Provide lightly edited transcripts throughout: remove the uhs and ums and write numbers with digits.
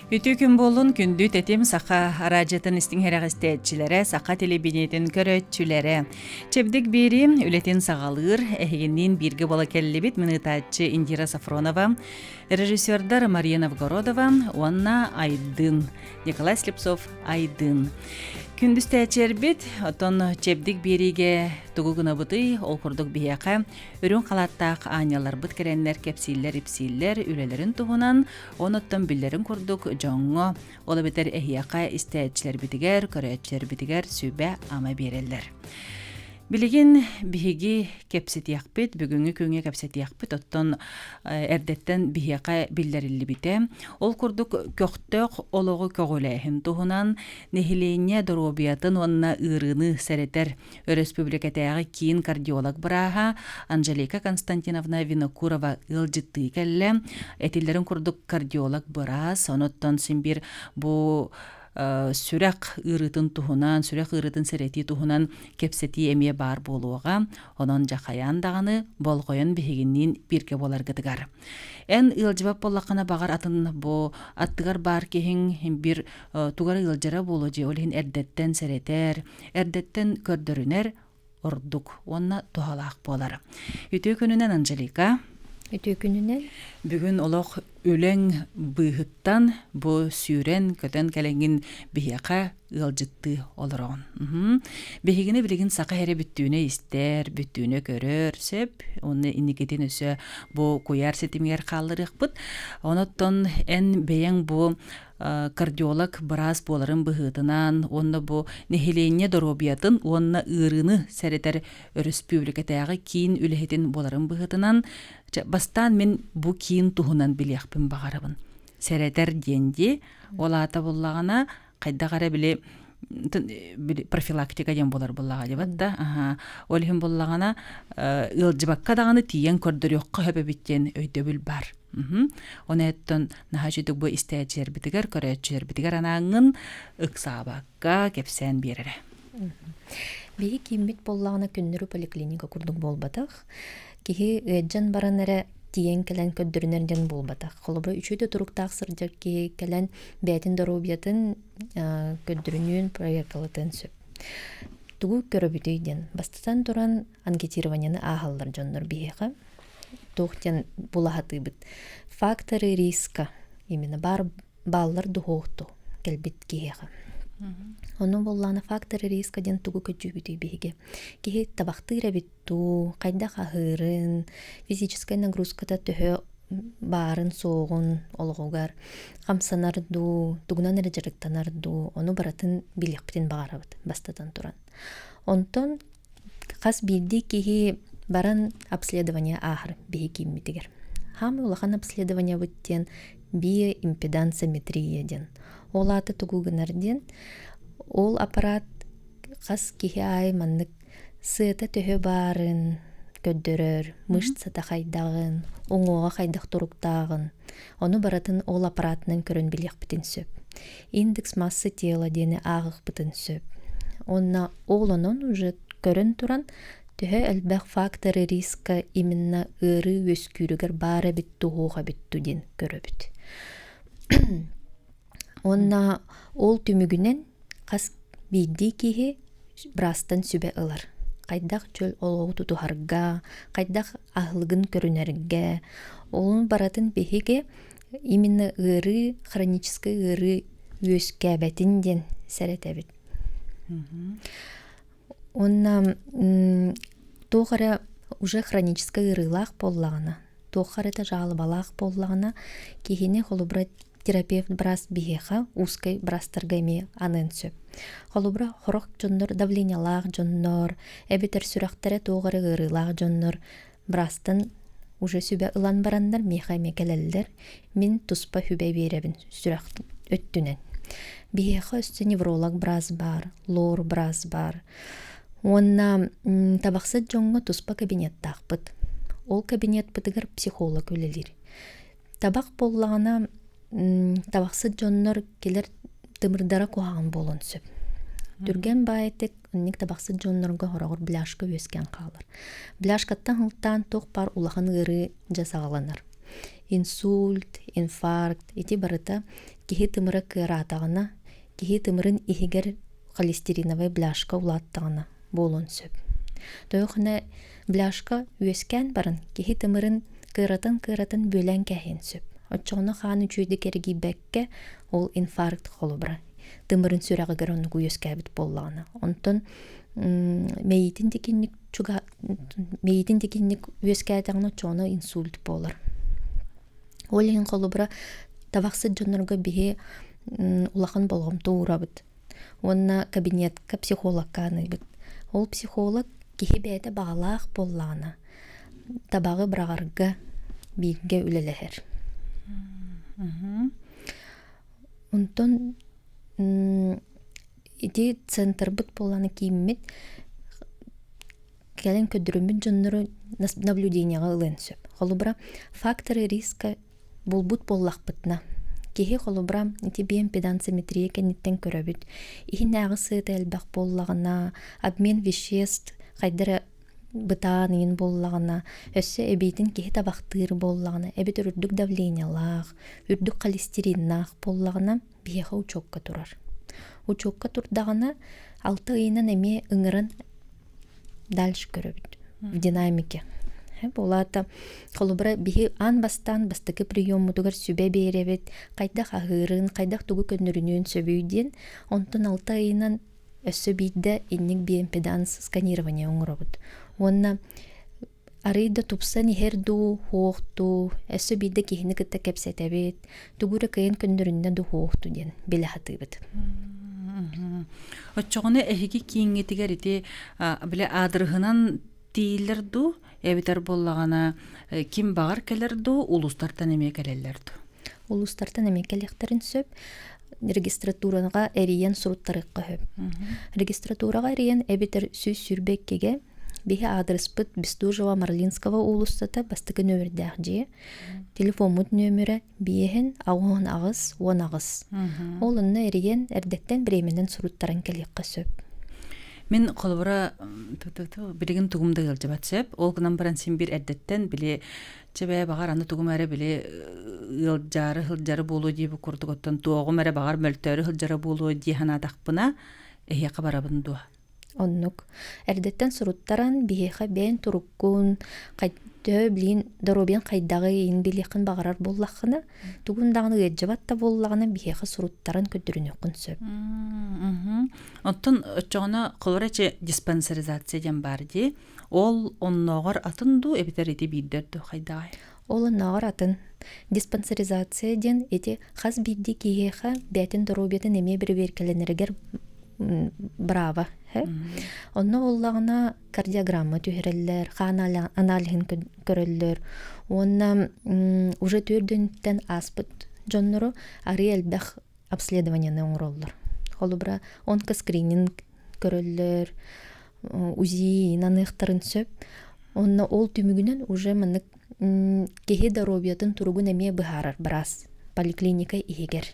Үтүө күн буоллун, күндү тэтим саха араадьыйатын истиҥ иһирэҕистээччилэрэ, саха телевидениетин көрөөччүлэрэ. Чэбдик биэрии үлэтин саҕалыыр, эһигинниин бииргэ буола кэллибит мин ыытааччы Индира Сафронова, режиссердар Мария Новгородова уонна Айдын, Николай Слепцов Айдын. Күндүстээччилэрбит, оттон чэбдик биэриигэ тугу гынабытый, ол курдук биһиэхэ үрүҥ халааттаах аанньалларбыт кэлэннэр кэпсииллэр-ипсииллэр үлэлэрин туһунан, Онуттан биллэрин курдук дьоҥҥо, ол эбэтэр эһиэхэ истээччилэрбитигэр, көрөөччүлэрбитигэр сүбэ-ама биэрэллэр. Билигин биһиги кэпсэтиэхпит, бүгүҥҥү күҥҥэ кэпсэтиэхпит, оттон эрдэттэн биһиэхэ биллэриллибитэ. Ол курдук көхтөөх олоҕу көҕүлээһин туһунан нэһилиэнньэ доруобуйатын уонна ыарыыны сэрэтэр Өрөспүүбүлүкэтээҕи киин кардиолог бырааһа Анжелика Константиновна Винокурова ыалдьыттыы кэллэ. Этиллэрин курдук кардиолог быраас, онуттан син биир бу сүрэх ыарыытын туһунан, сүрэх ыарыытын сэрэтии туһунан кэпсэтии эмиэ баар буолуоҕа. Онон дьахайаан даҕаны болҕойон биһигинниин бииргэ буоларгытыгар. Эн ыалдьыбат буоллаххына баҕар атын бу аттыгар баар киһиҥ биир тугара ыалдьара буолуо дии, ол иһин эрдэттэн сэрэтэр, эрдэттэн көрдөрүнэр ордук уонна туһалаах буолар. Үтүө күнүнэн, Анжелика. Үтүө күнүнэн. Бүгүн олох үлэҥ быыһыттан бу сүүрэн-көтөн кэлэҥҥин биһиэхэ ыалдьыттыы олороҕун. Биһигини билигин саха эрэ бүттүүнэ истэр, бүттүүнэ көрөр сөп. Уонна инникитин өссө бу куйаар ситимигэр хаалларыахпыт. Онон эн бэйэҥ бу кардиолог быраас буоларын быһыытынан уонна бу нэһилиэнньэ доруобуйатын уонна ыарыыны сэрэтэр өрөспүүбүлүкэтээҕи киин үлэһитин буоларын быһыытынан бастаан мин бу киин туһунан билиэхпин баҕарабын. Сэрэтэр диэн дии. Ол аата буллаҕына хайдах эрэ били профилактика диэн буолар буоллаҕа дибат да аха ол иһин буллаҕына ыалдьыбакка даҕаны тиийэн көрдөрүөххэ сөп эбит диэн өйдөбүл бар Оны эттон наһаа үчүгдүк бу истээччилэрбитигэр, көрөөччүлэрбитигэр анааҥҥын ыксаабакка кэпсээн биэрэрэ. Биһи кииммит буоллаҕына күннөрү поликлиника курдук буолбатах. Киһи ыалдьан баран эрэ тиийэн кэлэн көрдөрүнэр диэн буолбатах. Холобура, үчүгэй да туруктаах сылдьар киһи кэлэн бэйэтин доруобуйатын көрдөрүнүүн проверкалатыан сөп. Тугу көрөбүтүй диэн. Бастатан туран, анкетированиены ааһаллар дьоннор биһиэхэ. Туох диэн булаһатыыбыт. Факторы риска именно баар бааллар дуһуохту кэлбит киһиэхэ. Ону буоллаҕына факторы риска диэн тугу көдьүүбүтүй биһиги. Киһи табахтыыр эбит дуу, хайдах аһыырын, физическэй нагрузката төһө баарын-суоҕун олоҕугар хамсанар дуу, тугунан эрэ дьарыктанар дуу, ону барытын билиэхпитин баҕарабыт бастатан туран. Онтон Хас биирдии киһи баран обследование ааһар биһи кииммитигэр. Хаамай улахан обследованиебыт диэн биоимпедансометрия диэн. Ол аата тугу гынар диэн, ол аппарат хас киһи аайы маннык сыата төһө баарын көрдөрөр, мышцата хайдаҕын, уҥуоҕа хайдах туруктааҕын, ону барытын ол аппаратынан көрөн билиэхпитин сөп. Индекс массы тела диэни ааҕыахпытын сөп. Уонна Ол онон уже көрөн туран, төһө элбэх факторы риска именно ыарыы үөскүүрүгэр баар эбит туһуох эбит дуу диэн көрөбүт. Уонна ол түмүгүнэн хас биирдии киһи быраастан сүбэ ылар. Хайдах чөл олоҕу тутуһарга, хайдах аһылыгын көрүнэргэ, олун барытын биһиги именно ыарыы, хроническай ыарыы үөскээбэтин диэн сэрэтэбит. Уонна туох эрэ уже хроническай ыарыылаах буоллаҕына, туохха эрэ жалобалаах буоллаҕына, киһини холобура терапевт быраас биһиэхэ узкай быраастарга эмиэ аныан сөп. Холобура, сорох дьоннор давлениелаах дьоннор, эбэтэр сүрэхтэрэ туох эрэ ыарыылаах дьоннор быраастан уже сүбэ ылан бараннар миэхэ эмиэ кэлэллэр. Мин туспа сүбэ биэрэбин сүрэх өттүнэн. Биһиэхэ өссө невролог быраас баар, лор быраас баар. Уонна табахсыт дьоҥҥо туспа кабинеттаахпыт. Ол кабинетпытыгар психолог үлэлиир. Табах буоллаҕына, табахсыт дьоннор кэлэр тымырдара куһаҕан буолуон сөп. Түргэн баайытык Инник табахсыт дьоннорго хороҕор бляшка үөскээн хаалар. Бляшкаттан сылтаан туох баар улахан ыарыы дьэ саҕаланар. Инсульт, инфаркт ити барыта киһи тымыра кыараатаҕына, киһи тымырын иһигэр холестериновай бляшка улааттаҕына буолуон сөп. Тоҕо бляшка үөскээн баран киһи тымырын кыаратан-кыаратан бүөлээн кээһиэн сөп. Оччоҕуна хаан үчүгэйдик эргийбэккэ ол инфаркт холобура тымырын сүрэҕигэр оннук үөскээбит буоллаҕына. Онтон мэйиитин тикинник чуга мэйиитин тикинник үөскээтэҕинэ оччоҕуна инсульт буолар. Ол иһин холобура табахсыт дьоннорго биһи улахан болҕомто уурабыт. Уонна кабинетка психологка аныыбыт. Ол психолог киһи бэйэтэ баҕалаах буоллаҕына, табаҕы быраҕарга бииргэ үлэлэһэр. Онтон ити центрбыт буолан кииммит кэлэн көрдөрүммүт дьоннору наблюдениеҕа ылыан сөп. Холобура, факторы риска булбут буоллахпытына, киһи холобура ити биэмпедансиметрия кэнниттэн көрөбүт. Иһинээҕи сыата элбэх буоллаҕына, обмен веществ хайдара бытаан иин буоллаҕына, өссө эбиитин киһи табахтыыр буоллаҕына, эбэтэр үрдүк давлениелаах, үрдүк холестериннаах буоллаҕына, биһиэхэ учуокка турар. Учуокка турдаҕына, 6 ыйынан эмиэ ыҥыран дальше көрөбүт в динамике. Ол аата холобура биһи аан бастаан бастакы приеммутугар сүбэ биэрэбит, хайдах аһыырын, хайдах тугу көннөрүнүөн сөбүй диэн, онтон 6 ыйынан өссө биирдэ инник биэмпеданс сканирование оҥоробут. Уонна арыый да тупсан иһэр дуу, суох дуу, өссө биирдэ киһини кытта кэпсэтэбит, тугу эрэ кыайан көннөрүннэ дуу, суох дуу диэн билэ сатыыбыт. Оччоҕуна эһиги кииҥҥитигэр ити били аадырыһынан тиийиллэр дуу, эбэтэр буоллаҕына ким баҕар кэлэр дуу, улуустартан эмиэ кэлэллэр дуу? Улуустартан эмиэ кэлиэхтэрин сөп. Регистратураҕа эрийэн суруттарыахха сөп. Регистратураҕа эрийэн эбэтэр 122-гэ биһи аадырыспыт Бестужева-Марлинского уулуссата бастакы нөмүрдээх дьиэ. Телефоммут нөмүрэ биэһин 88 18. Ол онно эрийэн эрдэттэн бириэмэнэн суруттаран кэлиэххэ сөп. Мин холобура билигин тугум да ыалдьыбат сөп. Ол гынан баран син биир эрдэттэн били чэ бээ баҕар аны тугум эрэ били ыалдьаары сылдьары буолуо диэбит курдук оттон туоҕум эрэ баҕар мөлтөөрү сылдьара буолуо дии санаатахпына эһиэхэ барабын дуо? Оннук. Эрдэттэн суруттаран биһиэхэ бэйэҥ туруккун, төһө билигин доруобуйаҥ хайдаҕый иһин билиэххин баҕарар буоллаххына, тугун даҕаны ыалдьыбат да буоллаҕына биһиэхэ суруттаран көрдөрүнүөххүн сөп. Оттон оччоҕуна холобура эчи диспансеризация диэн баар дии. Ол оннооҕор атын дуу эбэтэр ити биирдэр дуу хайдаҕай? Ол оннооҕор атын. Диспансеризация диэн ити хас биирдии киһиэхэ бэйэтин доруобуйатын эмиэ бэрэбиэркэлэнэригэр бырааба. Онно буоллаҕына кардиограмма түһэрэллэр, хаан аналиһын көрөллөр уонна уже төрдүнтэн ааспыт дьоннору арыы элбэх обследованиены оҥороллор. Холобура, онкоскрининг көрөллөр, УЗИ аныахтарын сөп. Онно ол түмүгүнэн уже маннык киһи доруобуйатын туругун эмиэ быһаарар быраас поликлиника иһигэр.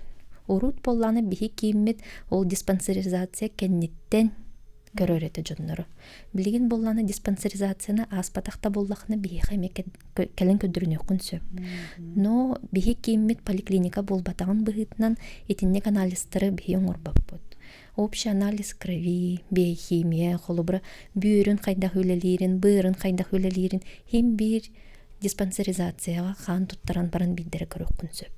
Урут буоллаҕына биһи кииммит ол диспансеризация кэнниттэн көрөр этэ дьоннору. Билигин буоллаҕына диспансеризацияны ааспатах да буоллахына биһиэхэ эмиэ кэлэн көрдөрүнүөххүн сөп. Но биһи кииммит поликлиника буолбатаҕын быһыытынан итинник анализтары биһи оҥорбоппут. Общий анализ крови, биохимия, холобура, бүөрүн хайдах үлэлиирин, быарын хайдах үлэлиирин хим биир диспансеризацияҕа хаан туттаран баран биирдэрэ көрүөххүн сөп.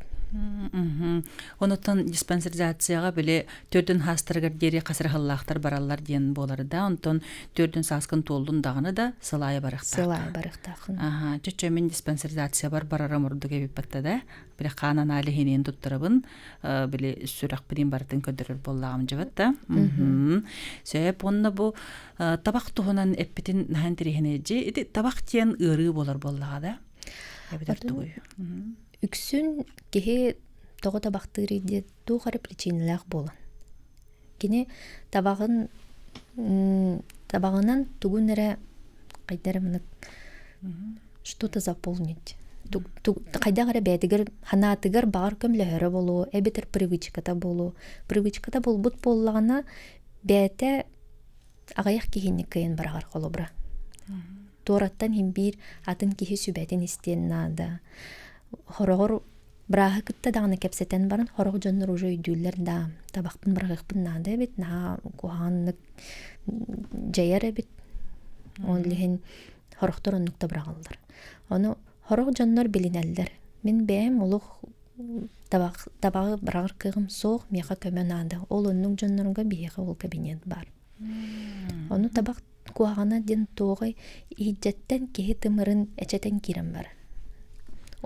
Онуттан диспансеризацияҕа били төрдүн хаастарыгар диэри хасырыһаллаахтар бараллар диэн буолар да, онтон төрдүн сааскын туоллун даҕаны да сылаайа барыахтааххын. Сылаайа барыахтааххын. Аха, чөчө мин диспансеризациябар барарым ордук эбит батта да. Били хаан аналиһинин туттарабын, били сүрэхпинин барытын көрдөрөр буоллаҕым дьыбат да. Сөп, онно бу табах туһунан эппитин наһан тириһинэдьи. Ити табах диэн ыарыы буолар буоллаҕа да? Эбэтэр тугуй? Үксүн киһи тоҕо табахтыырый диэн туох эрэ причинэлээх буолан. Кини табаҕын табаҕынан тугун эрэ хайда эрэ мынык что-то заполнить хайдах эрэ бэйэтигэр санаатыгар баҕар көмөлөһөрө буолуо эбэтэр привычката буолуо привычката буолбут буоллаҕына бэйэтэ аҕыйах киһини кыайан быраҕар холобура туораттан иһин биир атын киһи сүбэтин истиэн наада. Хороҕор бырааһы кытта даҕаны кэпсэтэн баран, хорох дьоннор уже өйдүүллэр да, табахпын быраҕыахпын наада эбит, наһаа куһаҕаннык дьайар эбит. Ол иһин хорохтор оннук да быраҕаллар. Ону хорох дьоннор билинэллэр. Мин бэйэм олох табах, табаҕы быраҕар кыаҕым суох, миэхэ көмө наада. Ол оннук дьоннорго биһиэхэ ол кабинет баар. Ону табах куһаҕана диэн туоҕай иһирдьэттэн киһи тымырын эчэтэн киирэн барар.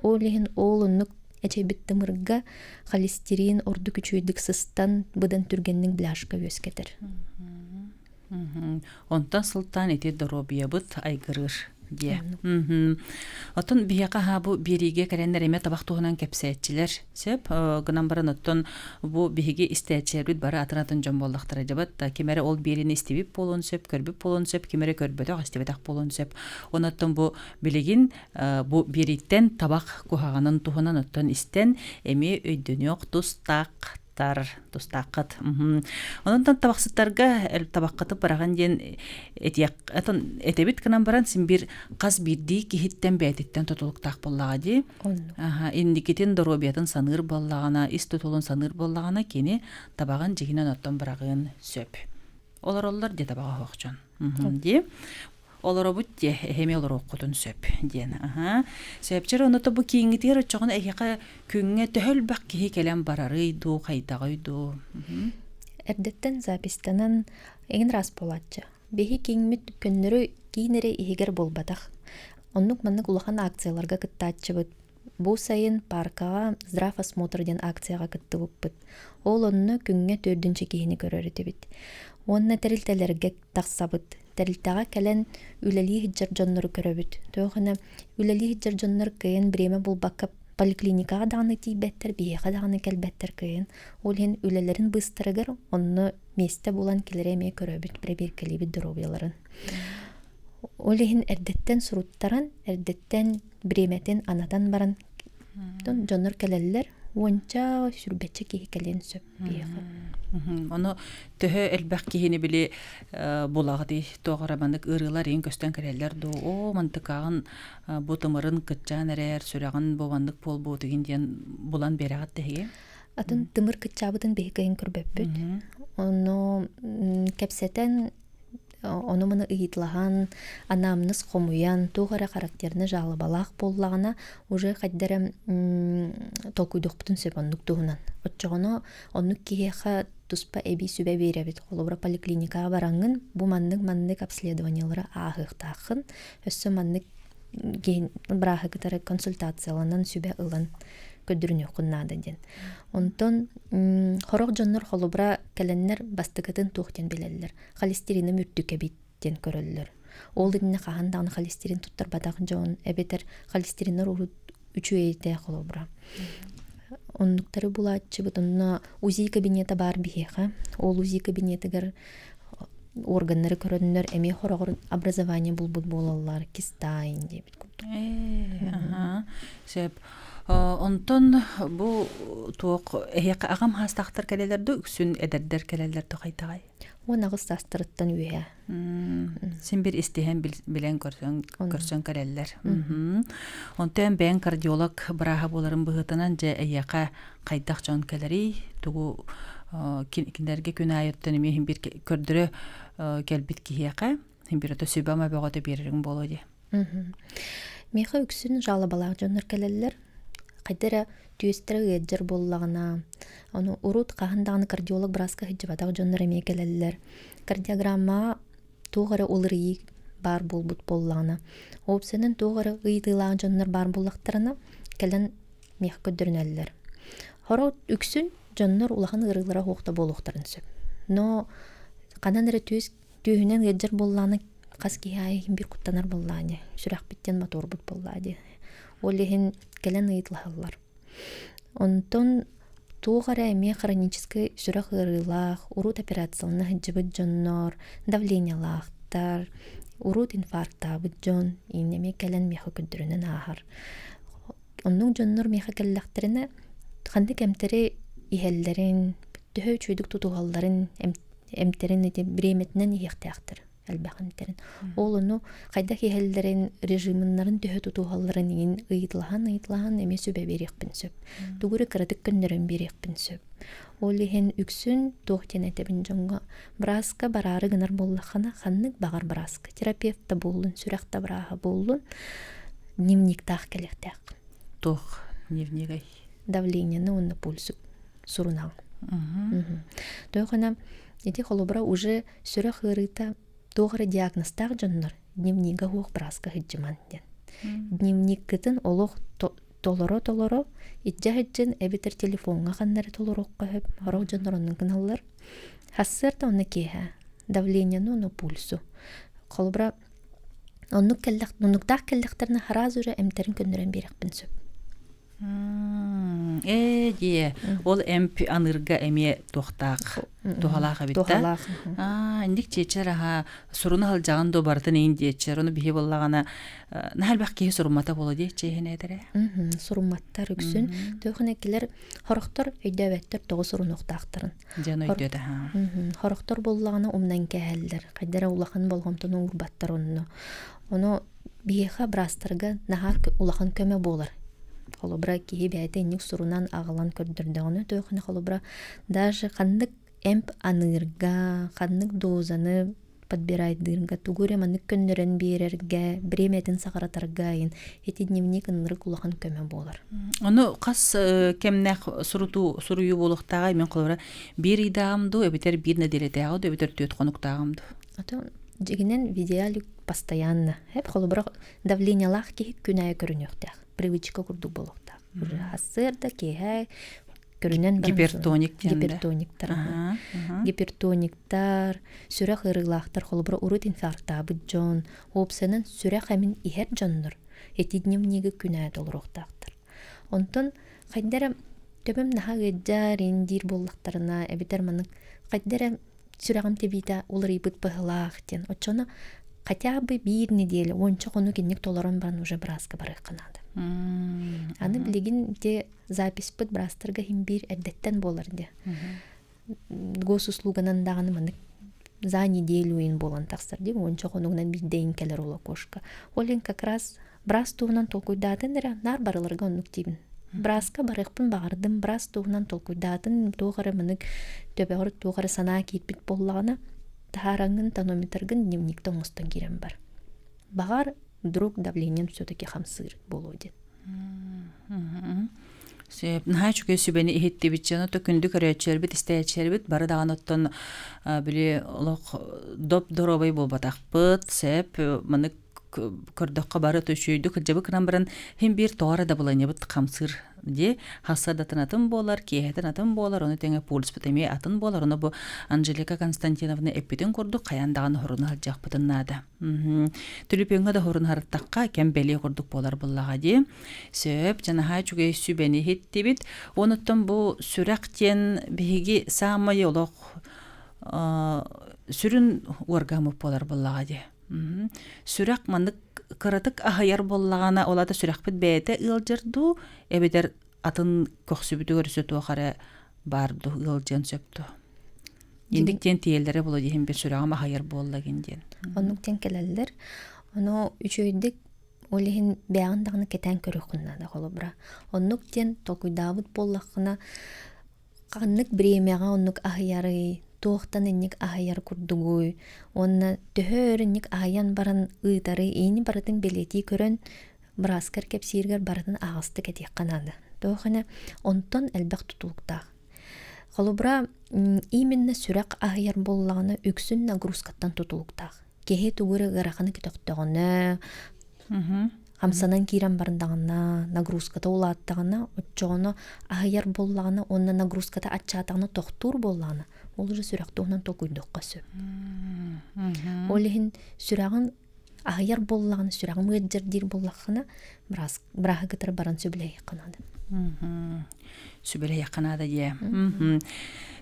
Ол иһин ол оннук эчэйбит тымырга холестерин ордук үчүгэйдик сыстан быдан түргэнник бляшка үөскэтэр. Онтон сылтаан ити доруобуйабыт айгырыыр диэ. Оттон биһиэхэ аһаа бу биэриигэ кэлэннэр эмиэ табах туһунан кэпсээччилэр сөп. Гынан баран оттон бу биһиги истээччилэрбит бары атын-атын дьон буоллахтара дьабат ким эрэ ол биэриини истибит буолуон сөп, көрбүт буолуон сөп, ким эрэ көрбөтөх, истибэтэх буолуон сөп. Онон бу билигин бу биэрииттэн табах куһаҕанын туһунан оттон истэн эмиэ өйдөнүөх тустаах тустааххыт. Онон табахсыттарга табаххыты быраҕын диэн этиэх этэбит гынан баран син биир хас биирдии киһиттэн бэйэтиттэн тутулуктаах буоллаҕа дии. Инникитин доруобуйатын саныыр буоллаҕына, ис тутулун саныыр буоллаҕына кини табаҕын дьиһинэн оттон быраҕыан сөп. Олороллор дии табаҕа оһох дьон. Дии. Олоробут дии, эһэми олоруоххутун сөп диэн. Аха. Сөпчөр ону бу кииҥҥитигэр оччоҕуна эһиэхэ күҥҥэ төһө элбэх киһи кэлэн барарый дуу, хайдаҕый дуу? Эрдэттэн запистанан эҥин раз буолааччы. Биһи кииҥмит көннөрү киин эрэ иһигэр буолбатах. Оннук-маннык улахан акцияларга кыттааччыбыт. Бу сайын пааркаҕа «Здрав осмотр» диэн акцияҕа кыттыбыппыт. Ол онно күҥҥэ төрдүнчэ киһини көрөр этибит. Уонна тэрилтэлэргэ тахсабыт. Тэрилтэҕэ кэлэн үлэлии сылдьар дьоннору көрөбүт. Тоҕо үлэлии сылдьар дьоннор кыайан бириэмэ булбакка поликлиникаҕа даҕаны тиийбэттэр, биһиэхэ даҕаны кэлбэттэр кыайан. Ол иһин үлэлэрин быыстарыгар онно миэстэ булан килэри эмиэ көрөбүт, бэрэбиэркэлиибит доруобуйаларын. Ол иһин эрдэттэн суруттаран, эрдэттэн бириэмэтин анатан баран дьоннор кэлэллэр. Уонча, сүрбэччэ киһи кэлиэн сөп биһиэхэ. Ону төһө элбэх киһини били булаҕытый туох эрэ маннык ыарыылар иһин көстөн кэлэллэр дуу оо мантыкааҕын бу тымырын кыччаан эрээр сүрэҕин бу маннык буолбутугин диэн булан биэрэҕит тэһиги Атын тымыр кыччаабытын биһиги кыайан көрбөппүт. Ону кэпсэтэн ону-маны ыйыталаһан, анамнез хомуйан, туох эрэ характерный жалобалаах буоллаҕына, уже хайда эрэ толкуйдуохпутун сөп оннук туһунан. Оччоҕуна оннук киһиэхэ туспа эбии сүбэ биэрэбит. Холобура, поликлиникаҕа бараҥҥын бу маннык-маннык обследованиелары ааһыахтааххын, өссө маннык бырааһы кытары консультацияланан сүбэ ылан көрдөрүнүөххүн наада диэн. Онтон сорох дьоннор холобура кэлэннэр бастакытын туох диэн билэллэр. Холестериным үрдүк эбит диэн көрөллөр. Ол иннинэ хаһан даҕаны холестерин туттарбатах дьон эбэтэр холестериннар урут үчүгэйдэ холобура. Оннуктары булааччыбыт. Онно УЗИ кабинета баар биһиэхэ. Ол УЗИ кабинетыгар органнары көрөннөр эмиэ хороҕор образование булбут буолаллар кистайн диэбит курдук. Сөп. Онтон бу туох эһиэхэ аҕам хаастаахтар кэлэлэр дуу, үксүн эдэрдэр кэлэллэр дуу хайдаҕай? 18 саастарыттан үөһэ. Син бир истиһэн билэн көрсөн көрсөн кэлэллэр. Онтон бэйэҥ кардиолог бырааһа буоларын быһыытынан дьэ эйиэхэ хайдах дьон кэлэрий, тугу кинилэргэ күн аайыттан эмиэ иһин бир көрдөрө кэлбит киһиэхэ иһин бир ото сүбэ-ама бөҕөтө биэрэриҥ буолуо дии. Миэхэ үксүн жалобалаах дьоннор кэлэллэр. Хайда эрэ түөстэрэ ыалдьар буоллаҕына, ону урут хаһан даҕаны кардиолог бырааска сылдьыбатах дьоннор эмиэ кэлэллэр. Кардиограммаҕа туох эрэ уларыйыы баар буолбут буоллаҕына, уопсайынан туох эрэ ыйытыылаах дьоннор баар буоллахтарына, кэлэн миэхэ көрдөрүнэллэр. Сорох үксүн дьоннор улахан ыарыылара суох да буолуохтарын сөп. Но ханан эрэ түөс түөһүнэн ыалдьар буоллаҕына хас киһи аайы иһин биир куттанар буоллаҕа дии. Сүрэхпиттэн моторбут буоллаҕа дии. Ол иһин кэлэн ыйыталаһаллар. Онтон туох эрэ эмиэ хроническай сүрэх ыарыылаах, урут операциялана сылдьыбыт дьоннор, давлениелаахтар, урут инфарктаабыт дьон эмиэ кэлэн миэхэ көрдөрүнэн ааһар. Оннук дьоннор миэхэ кэллэхтэринэ ханнык эмтэри иһэллэрин, төһө үчүгэйдик тутуһалларын эмтэрин ити бириэмэтинэн иһиэхтээхтэр. Элбэх эмтэрин. Ол ону хайдах иһэллэрин, режиминнарын төһө тутуһалларын иҥин ыйыталаһан-ыйыталаһан эмиэ сүбэ биэриэхпин сөп. Тугу эрэ кыратык көннөрөн биэриэхпин сөп. Ол иһин үксүн туох диэн этэбин дьоҥҥо бырааска бараары гынар буоллаххына ханнык баҕар бырааска терапевт да буоллун, сүрэх да бырааһа буоллун дневниктаах кэлиэхтээх. Туох дневнигай? Давлениены уонна пульсу сурунаҕын. Тоҕо ити холобура уже сүрэх ыарыыта туох эрэ диагнозтаах дьоннор дневнигэ суох бырааска сылдьыман диэн. Дневниккытын олох толоро-толоро илдьэ сылдьын эбэтэр телефоҥҥа ханна эрэ толоруохха сөп сорох дьоннор оннук гыналлар. Сарсыарда уонна киэһэ давлениены уонна пульсу. Холобура оннук кэллэх оннуктаах кэллэхтэринэ сразу же эмтэрин көннөрөн биэриэхпин сөп. Ээ диэ, ол эмп аныырга эмиэ туохтаах, туһалаах эбит да? Аа, инник чиэчэр аһа суруна сылдьаҕын дуо барытын иин диэччилэр, ону биһи буоллаҕына наһаа элбэх киһи суруммата буолуо диэччи иһин этэрэ. Сурумматтар үксүн. Төөхүнэ килэр хорохтор өйдөөбөттөр тоҕо сурунуохтаахтарын. Дьон өйдүөтэ аһаа. Хорохтор буоллаҕына умнан кээһэллэр, хайдара улахан болҕомтону уурбаттар онно. Ону Биһиэхэ быраастарга наһаа улахан көмө буолар. Холобура, киһи бэйэтэ инник сурунан аҕалан көрдөрдөҕүнэ, туоххана холобура, даже ханнык эмп аныырга, ханнык дозаны подбирайдыырга, тугу эрэ маннык көннөрөн биэрэргэ, бириэмэтин саҕаратарга айын ити дневник ынырык улахан көмө буолар. Ону хас кэмнээх сурутуу суруйуу буолуохтааҕай мин холобура биир ыйдааҕым дуу эбэтэр биир нэдиэлэтээҕи дуу эбэтэр түөрт хонуктааҕым дуу? Ото дьигинэн в идеале постоянно. Эп холобура давлениелаах киһи күн аайы көрүнүөхтээх. Привычка курдук буолуохтаах. Уже сарсыарда киэһэ көрүнэн баран Гипертоник диэн гипертониктар. Гипертониктар, сүрэх ыарыылаахтар, холобура урут инфарктаабыт дьон, уопсайынан сүрэх эмин иһэр дьоннор ити дневниги күн аайы толоруохтаахтар. Онтон хайда эрэ төбөм наһаа ыалдьар, ин диир буоллахтарына, эбэтэр маннык хайда эрэ сүрэҕим тэбиитэ уларыйбыт быһыылаах диэн. Оччону хотя бы биир неделя уонча хонук инник толорон баран уже бырааска барыахха наада. Аны билигин те записпыт быраастарга иһин биир эрдэттэн буолар диэ. Госуслуганан даҕаны маннык за неделю ин буолан тахсар дии уонча хонугунан биирдэ ин кэлэр ол окошко. Ол иһин как раз быраас туһунан толкуйдаатын эрэ наар барыларга оннук диибин. Бырааска барыахпын баҕардым, быраас туһунан толкуйдаатын, туох эрэ маннык төбөҕөр туох эрэ санаа киирбит буоллаҕына, таһаараҥҥын тонометргын дневникте оҥостон киирэн бар. Баҕар, вдруг давлением все-таки хамсыыр буолуо диэн. Сөп. Наһаа үчүгэй сүбэни иһиттибит. Дьоно то күндү көрөөччүлэрбит, истээччилэрбит бары даҕаны оттон били олох доп-доруобай буолбатахпыт. Сөп. Маннык көрдөххө бары үчүгэйдик кырдьабыт гынан баран син биир тоҕо эрэ дабылыанньабыт хамсыыр дии хассардатын атын буолар киэһэтин атын буолар ону тэҥэ пульспут эмиэ атын буолар ону бу Анжелика Константиновна эппитин курдук хайаан даҕаны хоруна сылдьыахпытын наада түлүпүөҥҥэ да хоруна сырыттахха кэм бэлиэ курдук буолар буоллаҕа дии сөп дьанаһаа үчүгэй сүбэни иһиттибит онуттан бу сүрэх диэн биһиги саамай олох сүрүн уоргаммыт буолар буоллаҕа дии Сүрэх маннык кыратык аһыйар буоллаҕына, ол аата сүрэхпит бэйэтэ ыалдьар дуу, эбэтэр атын көхсүбүтүгэр өссө туох эрэ баар дуу, ыалдьыан сөп дуу? Инник диэн тиийэллэрэ буолуо диһин бир сүрэҕим аһыйар буолла гин диэн. Оннук диэн кэлэллэр. Ону үчүгэйдик ол иһин бэйэҕин даҕаны кэтээн көрүөххүн наада холобура. Оннук диэн толкуйдаабыт буоллаххына Ханнык бириэмэҕэ оннук аһыйарый, туохтан инник аһыйар курдугуй уонна төһө өр инник аһыйан баран ыытарый иини барытын бэлиэтии көрөн бырааскар кэпсииргэр барытын аһаҕастык этиэххэ наада. Тоҕо эмэ онтон элбэх тутулуктаах. Холобура, именно сүрэх аһыйар буоллаҕына үксүн нагрузкаттан тутулуктаах. Киһи тугу эрэ ыараханы көтөхтөҕүнэ, хамсанан киирэн бардаҕына, нагрузката улааттаҕына, оччоҕуна аһыйар буоллаҕына уонна нагрузката аччаатаҕына тохтуур буоллаҕына, ол уже сүрэх туһунан толкуйдуохха сөп. Ол иһин сүрэҕин аһыйар буоллаҕына, сүрэҕим ыалдьар диир буоллаххына, бырааһы кытары баран сөбүлэһиэххэ наада. Сүбэлэһиэххэ наада диэ.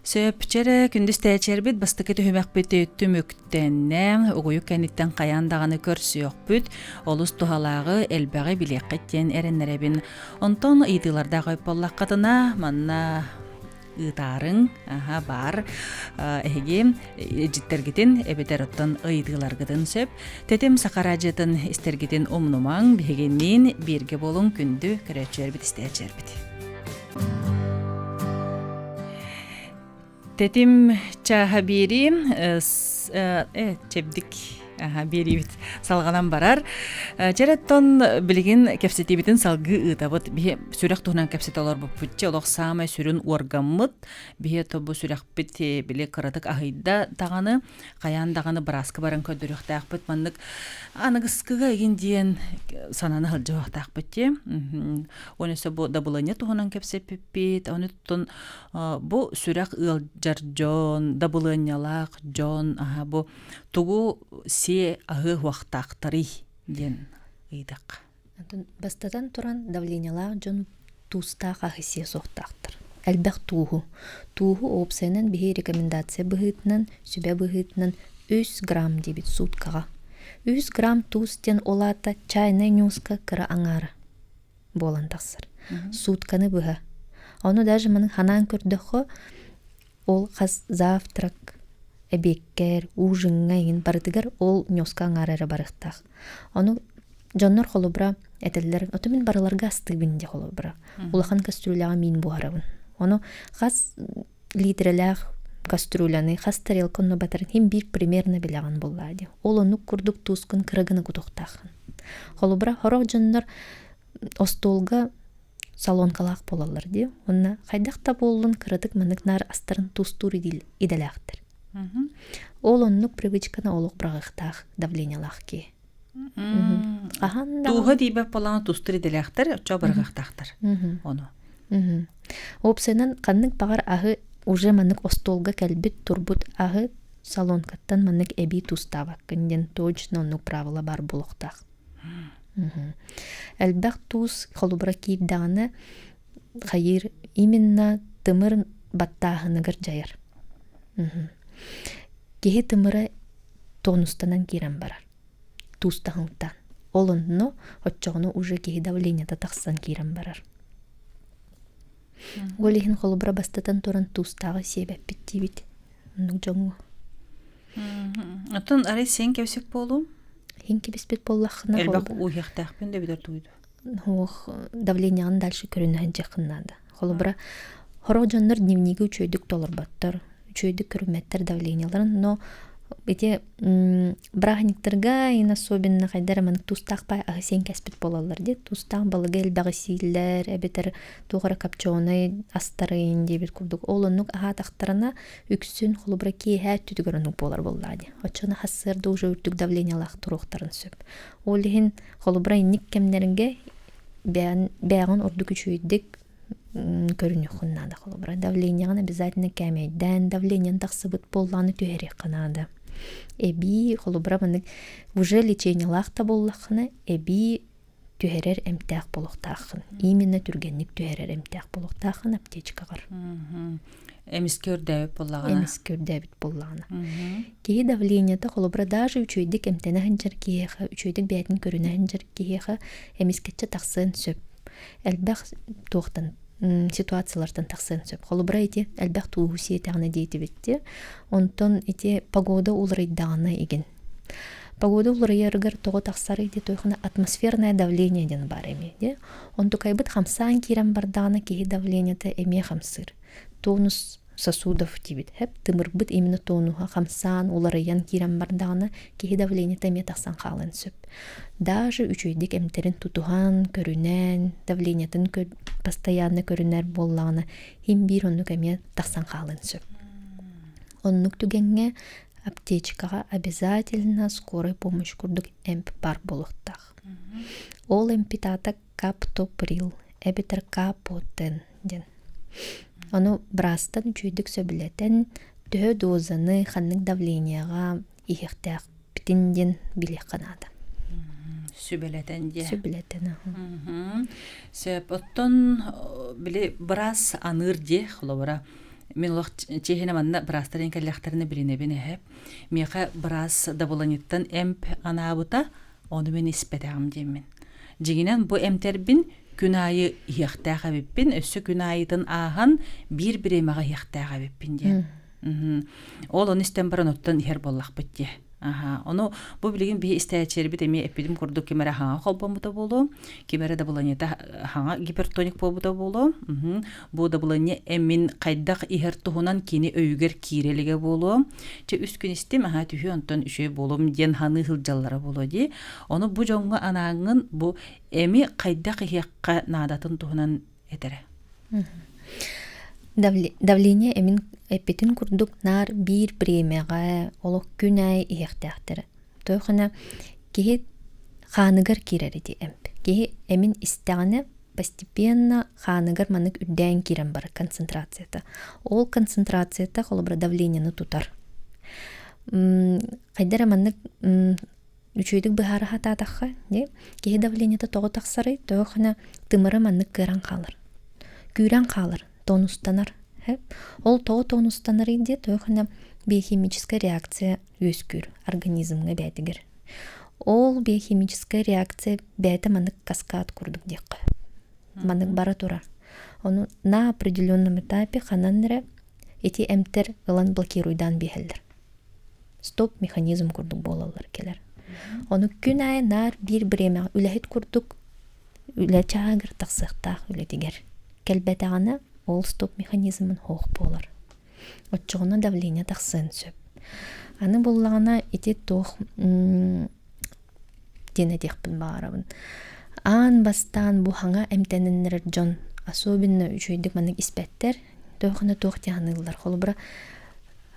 Сөп, чэрэ күндүс тээчэрбит бастакы түһүмэхпит түмүктэннэ. Угуйук кэнниттэн хайаан даҕаны көрсүөхпүт. Олус туһалааҕы, элбэҕи билиэххит диэн эрэннэрэбин. Онтон ыйытыылардаах өй буоллаххытына, манна ыытаарыҥ аха баар эһиги дьиттэргитин эбэтэр оттон ыйытыыларгытын сөп тэтим саха радиотын истэргитин умнумаҥ биһигинниин бииргэ буолуҥ күндү көрөөччүлэрбит истээччилэрбит Тэтим чааһа биэрии чэбдик биэриибит салҕанан барар. Чэрэттон билигин кэпсэтиибитин салгыы ыытабыт. Биһи сүрэх туһунан кэпсэтэ олорбуппут. Олох саамай сүрүн уоргаммыт. Биһи тобу сүрэхпит били кыратык аһыйда даҕаны, хайаан даҕаны бырааска баран көрдөрүөхтээхпит. Маннык аныгыскыга игин диэн санааны сылдьыахтаахпыт дии. Оны өссө бу дабылыанньа туһунан кэпсэппиппит. Оны туттун Бу сүрэх ыалдьар дьон, дабылыанньалаах дьон аһа бу тугу сиэ аһыы уохтаахтарый диэн ыйдах. Бастатан туран давлениелаах дьон туустаах аһы сиэ суохтаахтар. Элбэх тууһу. Тууһу уопсайынан биһи рекомендация быһыытынан, сүбэ быһыытынан 3 грамм диэбит сууткаҕа. 3 грамм туус диэн ол аата чайная ньууска кыра аҥаара. буолан тахсар. Суутканы быһа. Ону даже маны ханаан көрдөххө, ол хас завтрак, эбиэккэр, ужиҥҥа иһин барытыгар ол ньуоска аҥаара эрэ барыахтаах. Ону дьоннор холобура этэллэр, ото мин барыларга астыыбын дии холобура. Улахан кастрюляҕа миин буһарабын. Ону хас литрэлээх кастрюляны, хас тарелка онно батарын иһин биир примерно билэҕин буоллаа дии. Ол оннук курдук туускун кыра гына кутуохтааххын. Холобура, сорох дьоннор остуолга салонкалаах буолаллар дии. Уонна хайдах да буоллун кыратык маннык наар астарын туустуур идэлээхтэр. Ол оннук привычканы олох быраҕыахтаах давлениелаах киһи. Хаһан да Тууһа тиийбэт буоллаҕына тустуур идэлээхтэр, оччо быраҕыахтаахтар. Ону. Уопсайынан ханнык баҕар аһы уже маннык остуолга кэлбит турбут аһы салонкаттан маннык эбии туустаабаккын диэн точно оннук правила баар буолуохтаах. Элбэх туус холобура киирдэҕинэ хайыыр именно тымыр баттааһыныгар дьайар. Киһи тымыра тонустанан киирэн барар. Туустаһыҥтан. Ол онно оччоҕуна уже киһи давлениета тахсан киирэн барар. Ол иһин холобура бастатан туран туустааҕы сиэбэппит диибит оннук дьоҥҥо. Оттон арай сен кэбисик буолуум? Иһин кэбиспит буоллаххына Элбэх ууһуохтаахпын да эбэтэр тугуй Суох, давлениеҕын дальше көрүнэ сылдьыаххын наада. Холобура, сорох дьоннор дневниги үчүгэйдик толорботтор, үчүгэйдик көрүммэттэр давлениеларын, но ити бырааһынньыктарга иин особенно хайда эрэ маннык туустаах баай аһы сиэн кэспит буолаллар дии. Туустаах балыгы элбэҕи сииллэр, эбэтэр туох эрэ копченый астарын диэбит курдук. Ол оннук аһаатахтарына үксүн холобура киэһэ өттүтүгэр оннук буолар буоллаҕа дии. Оччону сарсыарда уже үрдүк давлениелаах туруохтарын сөп. Ол иһин холобура инник кэмнэргэ бэйэҕин ордук үчүгэйдик көрүнүөххүн наада холобура давлениеҕын обязательно кээмэйдээн давлениеҥ тахсыбыт буоллаҕына түһэриэххэ наада эбии холобура маннык уже лечениелаах да буоллаххына эбии түһэрэр эмтээх буолуохтааххын именно түргэнник түһэрэр эмтээх буолуохтааххын аптечкаҕар Эмискэ үрдээбит буоллаҕына. Эмискэ үрдээбит буоллаҕына. Киһи давлениета холобура даже үчүгэйдик эмтэнэ сылдьар киһиэхэ, үчүгэйдик бэйэтин көрүнэ сылдьар киһиэхэ эмискэччи тахсыан сөп. Элбэх туохтан ситуациялартан тахсыан сөп. Холобура ити элбэх тууһу сиэтэҕинэ диэтибит дии. Онтон ити погода уларыйдаҕына игин. Погода уларыйарыгар тоҕо тахсарый дии тойхуна атмосферное давление диэн баар эмиэ дии. Онтукайбыт хамсаан киирэн бардаҕына киһи давлениета эмиэ хамсыыр. Тонус сосудов диибит. Хэп тымырбыт именно тонуһа хамсаан, уларыйан киирэн бардаҕына киһи давлениета эмиэ тахсан хаалыан сөп. Даже үчүгэйдик эмтэрин тутуһан, көрүнэн, давлениетын постоянно көрүнэр буоллаҕына иһин биир оннук эмиэ тахсан хаалыан сөп. Оннук түгэҥҥэ аптечкаҕа обязательно скорой помощь курдук эмп баар буолуохтаах. Ол эмпит аата каптоприл эбэтэр капотен диэн. Ону быраастан үчүгэйдик сөбүлэтэн, төһө дозаны, ханнык давлениеҕа иһиэхтээхпитин диэн билиэххэ наада. Сүбэлэтэн диэ. Сүбэлэтэн. Сөп. Оттон били быраас аныыр диэ холобура. Мин олох чиэһинэ манна быраастар кэллэхтэринэ билинэбин эһэ. Миэхэ быраас дабыланиттан эмп анаабыта, ону мин испэтэҕим диэммин. Дьиҥинэн бу эмтэрбин Күн аайы иһиэхтээх эбиппин, өссө күн аайытын ааһан биир бириэмэҕэ иһиэхтээх эбиппин диэн. Ол ону истэн баран оттон иһэр буоллахпыт дии. Аха. Ону бу билигин биһи истээччилэрбит эмиэ эппитим курдук ким эрэ хаҥа холбоммута буолуо, ким эрэ дабыланньата хаҥа гипертоник буолбута буолуо. Бу дабыланньа эмин хайдах иһэр туһунан кини өйүгэр киирэ илигэ буолуо. Чэ үс күн истим, аһаа түһүө онтон үчүгэй буолуом диэн саныы сылдьаллара буолуо дии. Ону бу дьоҥҥо анааҥҥын бу эми хайдах иһиэххэ наадатын туһунан этэрэ. Давление эмин эппитин курдук наар биир бириэмэҕэ олох күн аайы иһиэхтээхтэрэ. Тоохуна киһи хааныгар киирэр ити эмп. Киһи эмин истэҕинэ постепенно хааныгар маннык үрдээн киирэн барар концентрацията. Ол концентрацията холобура давлениены тутар. Хайда эрэ маннык үчүгэйдик быһаара сатаатахха, киһи давлениета тоҕо тахсарый, тоҕо тымыра маннык кыаран хаалар. Күүрэн хаалар, тонустанар. Ол тоҕо тонустанарый диye тоҕо биохимическая реакция үөскүүр организмҥа бээтигэр. Ол биохимическая реакция бэйэтэ маннык каскад курдук диэххэ. Маннык бара турар. Ону на определенном этапе ханан эрэ ити эмтэр ылан блокируйдаан биэһэллэр. Стоп механизм курдук буолаллар кэлэр. Ону күн аайы наар биир бириэмэҕэ үлэһит курдук үлэ чааһыгар тахсыахтаах үлэтигэр. Кэлбэтэҕинэ ол стоп механизмын суох буолар. Оччоҕуна давление тахсыан сөп. Аны буллаҕына ити туох диэн этиэхпин баҕарабын. Аан бастаан бу хаҥа эмтэнэннэрэр дьон особенно үчүгэйдик маннык испэттэр. Туоххана туох дьаһаныыллар. Холобура,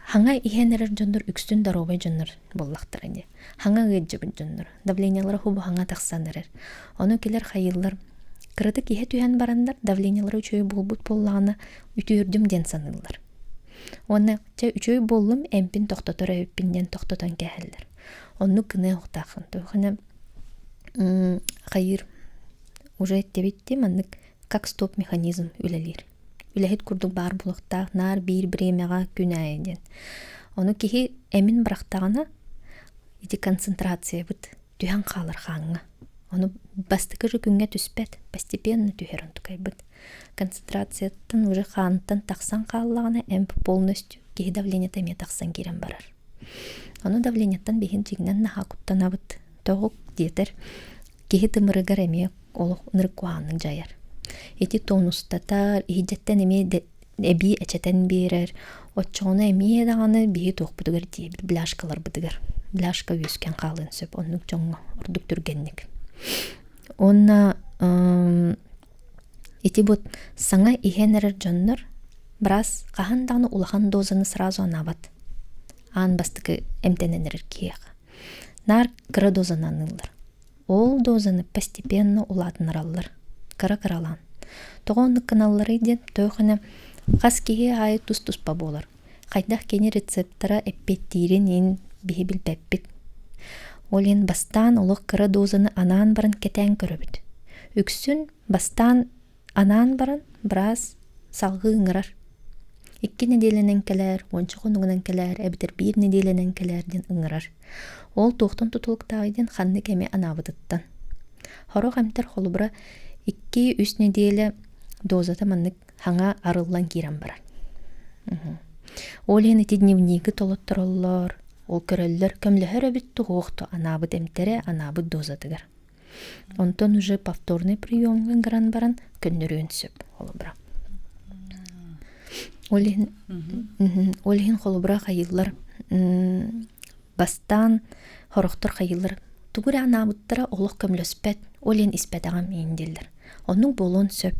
хаҥа иһэн эрэр дьоннор үксүн доруобай дьоннор буоллахтара дии. Хаҥа ыалдьыбыт дьоннор. Давлениелара хубу хаҥа тахсан эрэр. Ону килэр хайыыллар кыратык иһэ түһэн бараннар давлениелара үчүгэй буолбут буоллаҕына үтүөрдүм диэн саныыллар. Уонна чэ үчүгэй буоллум эмпин тохтотор эбиппин диэн тохтотон кээһэллэр. Оннук гыныа уохтааххын. Туохана хайыыр уже эттибитти маннык как стоп механизм үлэлиир. Үлэһит курдук баар буолуохтаах наар биир бириэмэҕэ күн аайы диэн. Ону киһи эмин бырахтаҕына ити концентрациябыт түһэн хаалар хааҥҥа. Ону бастакы же күҥҥэ түспэт, постепенно түһэр онтукайбыт. Концентрацияттан уже хаантан тахсан хааллаҕына эмп полностью киһи давлениета эмиэ тахсан киирэн барар. Ону давлениеттан биһин дьиҥинэн наһаа куттанабыт. Тоҕо диэтэр киһи тымырыгар эмиэ олох ынырык куһаҕаннык дьайар. Ити тонустатар, иһдьэттэн эмиэ эбии эчэтэн биэрэр. Оччоҕуна эмиэ даҕаны биһи туохпутугар тиийэбит бляшкаларбытыгар. Бляшка үөскээн хаалыан сөп оннук дьоҥҥо ордук түргэнник. Уонна ити бу саҥа иһэн эрэр дьоннор быраас хаһан даҕаны улахан дозаны сразу анаабат. Аан бастакы эмтэнэн эрэр киһиэхэ. Наар кыра дозаны аныыллар. Ол дозаны постепенно улаатыннараллар, кыра-кыралаан. Тоҕо оннук гыналларый диэн тоохуна хас киһи аайы тус-туспа буолар. Хайдах кини рецептара эппиэттиирин иһин биһи билбэппит. Ол иһин бастаан олох кыра дозаны анаан баран кэтээн көрөбүт. Үксүн бастаан Анаан баран, быраас салҕыы ыҥырар: Икки нэдиэлэнэн кэлээр, уонча хонугунан кэлээр эбэтэр биир нэдиэлэнэн кэлээр диэн ыҥырар. Ол туохтан тутулуктааҕый диэн ханнык эми анаабытыттан. Сорох эмтэр холобура икки-үс нэдиэлэ дозата маннык хаҥа арыллан киирэн барар. Ол иһин ити дневниги толоттороллор, ол көрөллөр, көмлөһөр эбит туһуох анаабыт эмтэрэ анаабыт дозатыгар. Онтон уже повторный приемҥа ыҥыран баран көннөрүөн сөп холобура. Ол иһин ол иһин холобура хайыыллар бастаан сорохтор хайыыллар тугу эрэ анаабыттара олох көмөлөспөт ол иһин испэтэҕим иин дииллэр. Оннук буолуон сөп.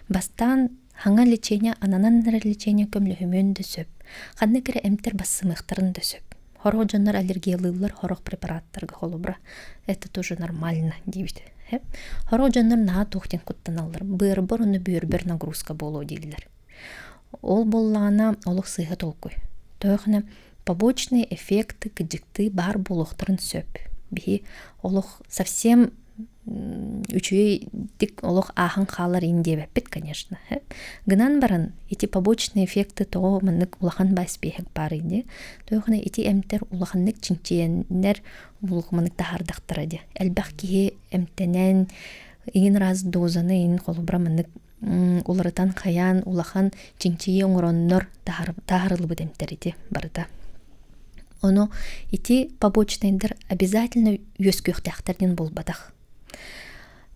Бастаан хаҥа лечение ананан эрэр лечение көмөлөһүмүөн да сөп. Ханнык эрэ эмтэр бассымыахтарын да сөп. Сорох дьоннор аллергиялыыллар, сорох препараттарга холобура это тоже нормально диибит. Сорох дьоннор наһаа туох диэн куттаналлар. Быарбар уонна бүөрбэр нагрузка буолуо дииллэр. Ол буоллаҕына олох сыыһа толкуй. Тоохуна побочные эффекты кыдьыктыы баар буолуохтарын сөп. Биһи олох совсем үчүгэйдик олох ааһан хаалар ин диэбэппит конечно гынан баран ити побочные эффекты тоҕо маннык улахан бааспиэһик баарый дии тоохуна ити эмтэр улаханнык чинчийэннэр маннык таһаардахтара дии элбэх киһи эмтэнэн. Игин раз дозаны ин холобура маннык уларытан хайаан улахан чинчийии оҥороннор таһаарыллыбыт эмтэр ити барыта. Ону ити побочнайдар обязательно үөскүөхтээхтэр диэн буолбатах.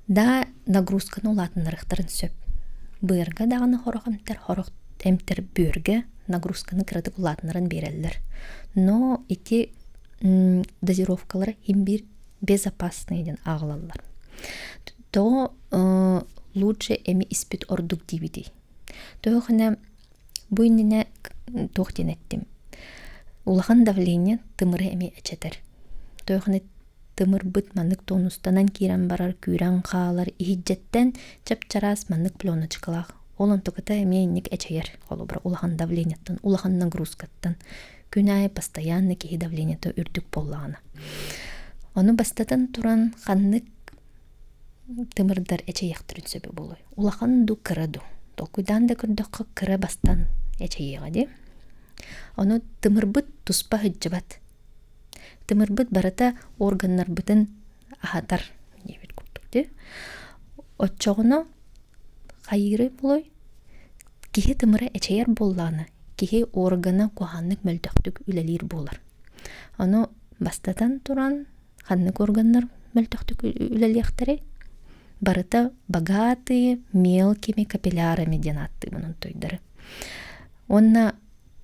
Да нагрузканы улаатыннарыахтарын сөп. Быарга даҕаны сорох эмтэр, сорох эмтэр бүөргэ нагрузканы кыратык улаатыннаран биэрэллэр. Но ити дозировкалара иһин биир безопасные диэн ааҕылаллар. Тоҕо лучше эми испит ордук диибитий? Тоҕо бу иннинэ туох диэн эттим? Улахан давление тымыры эмиэ эчэтэр. Тоҕо тымырбыт маннык тонустанан киирэн барар, күүрэн хаалар, иһирдьэттэн чап-чараас маннык пленочкалаах. Ол онтуката эмиэ инник эчэйэр, холобура, улахан давлениеттан, улахан нагрузкаттан. Күн аайы постоянно киһи давлениета үрдүк буоллаҕына. Ону бастатан туран ханнык тымырдар эчэйиэхтэрин сөбө буолуой? Улахан ду, кыра ду? Толкуйдаан да көрдөххө, кыра бастан эчэйиэҕэ дии. Ону тымырбыт туспа сылдьыбат. Тымырбыт барыта органнарбытын аһатар диэбит курдук дии. Оччоҕуна хайыырый буолуой? Киһи тымыра эчэйэр буоллаҕына, киһи органа куһаҕаннык мөлтөхтүк үлэлиир буолар. Ону бастатан туран ханнык органнар мөлтөхтүк үлэлиэхтэрэй? Барыта богатые мелкими капиллярами диэн ааттыыбын онтуйдары. Уонна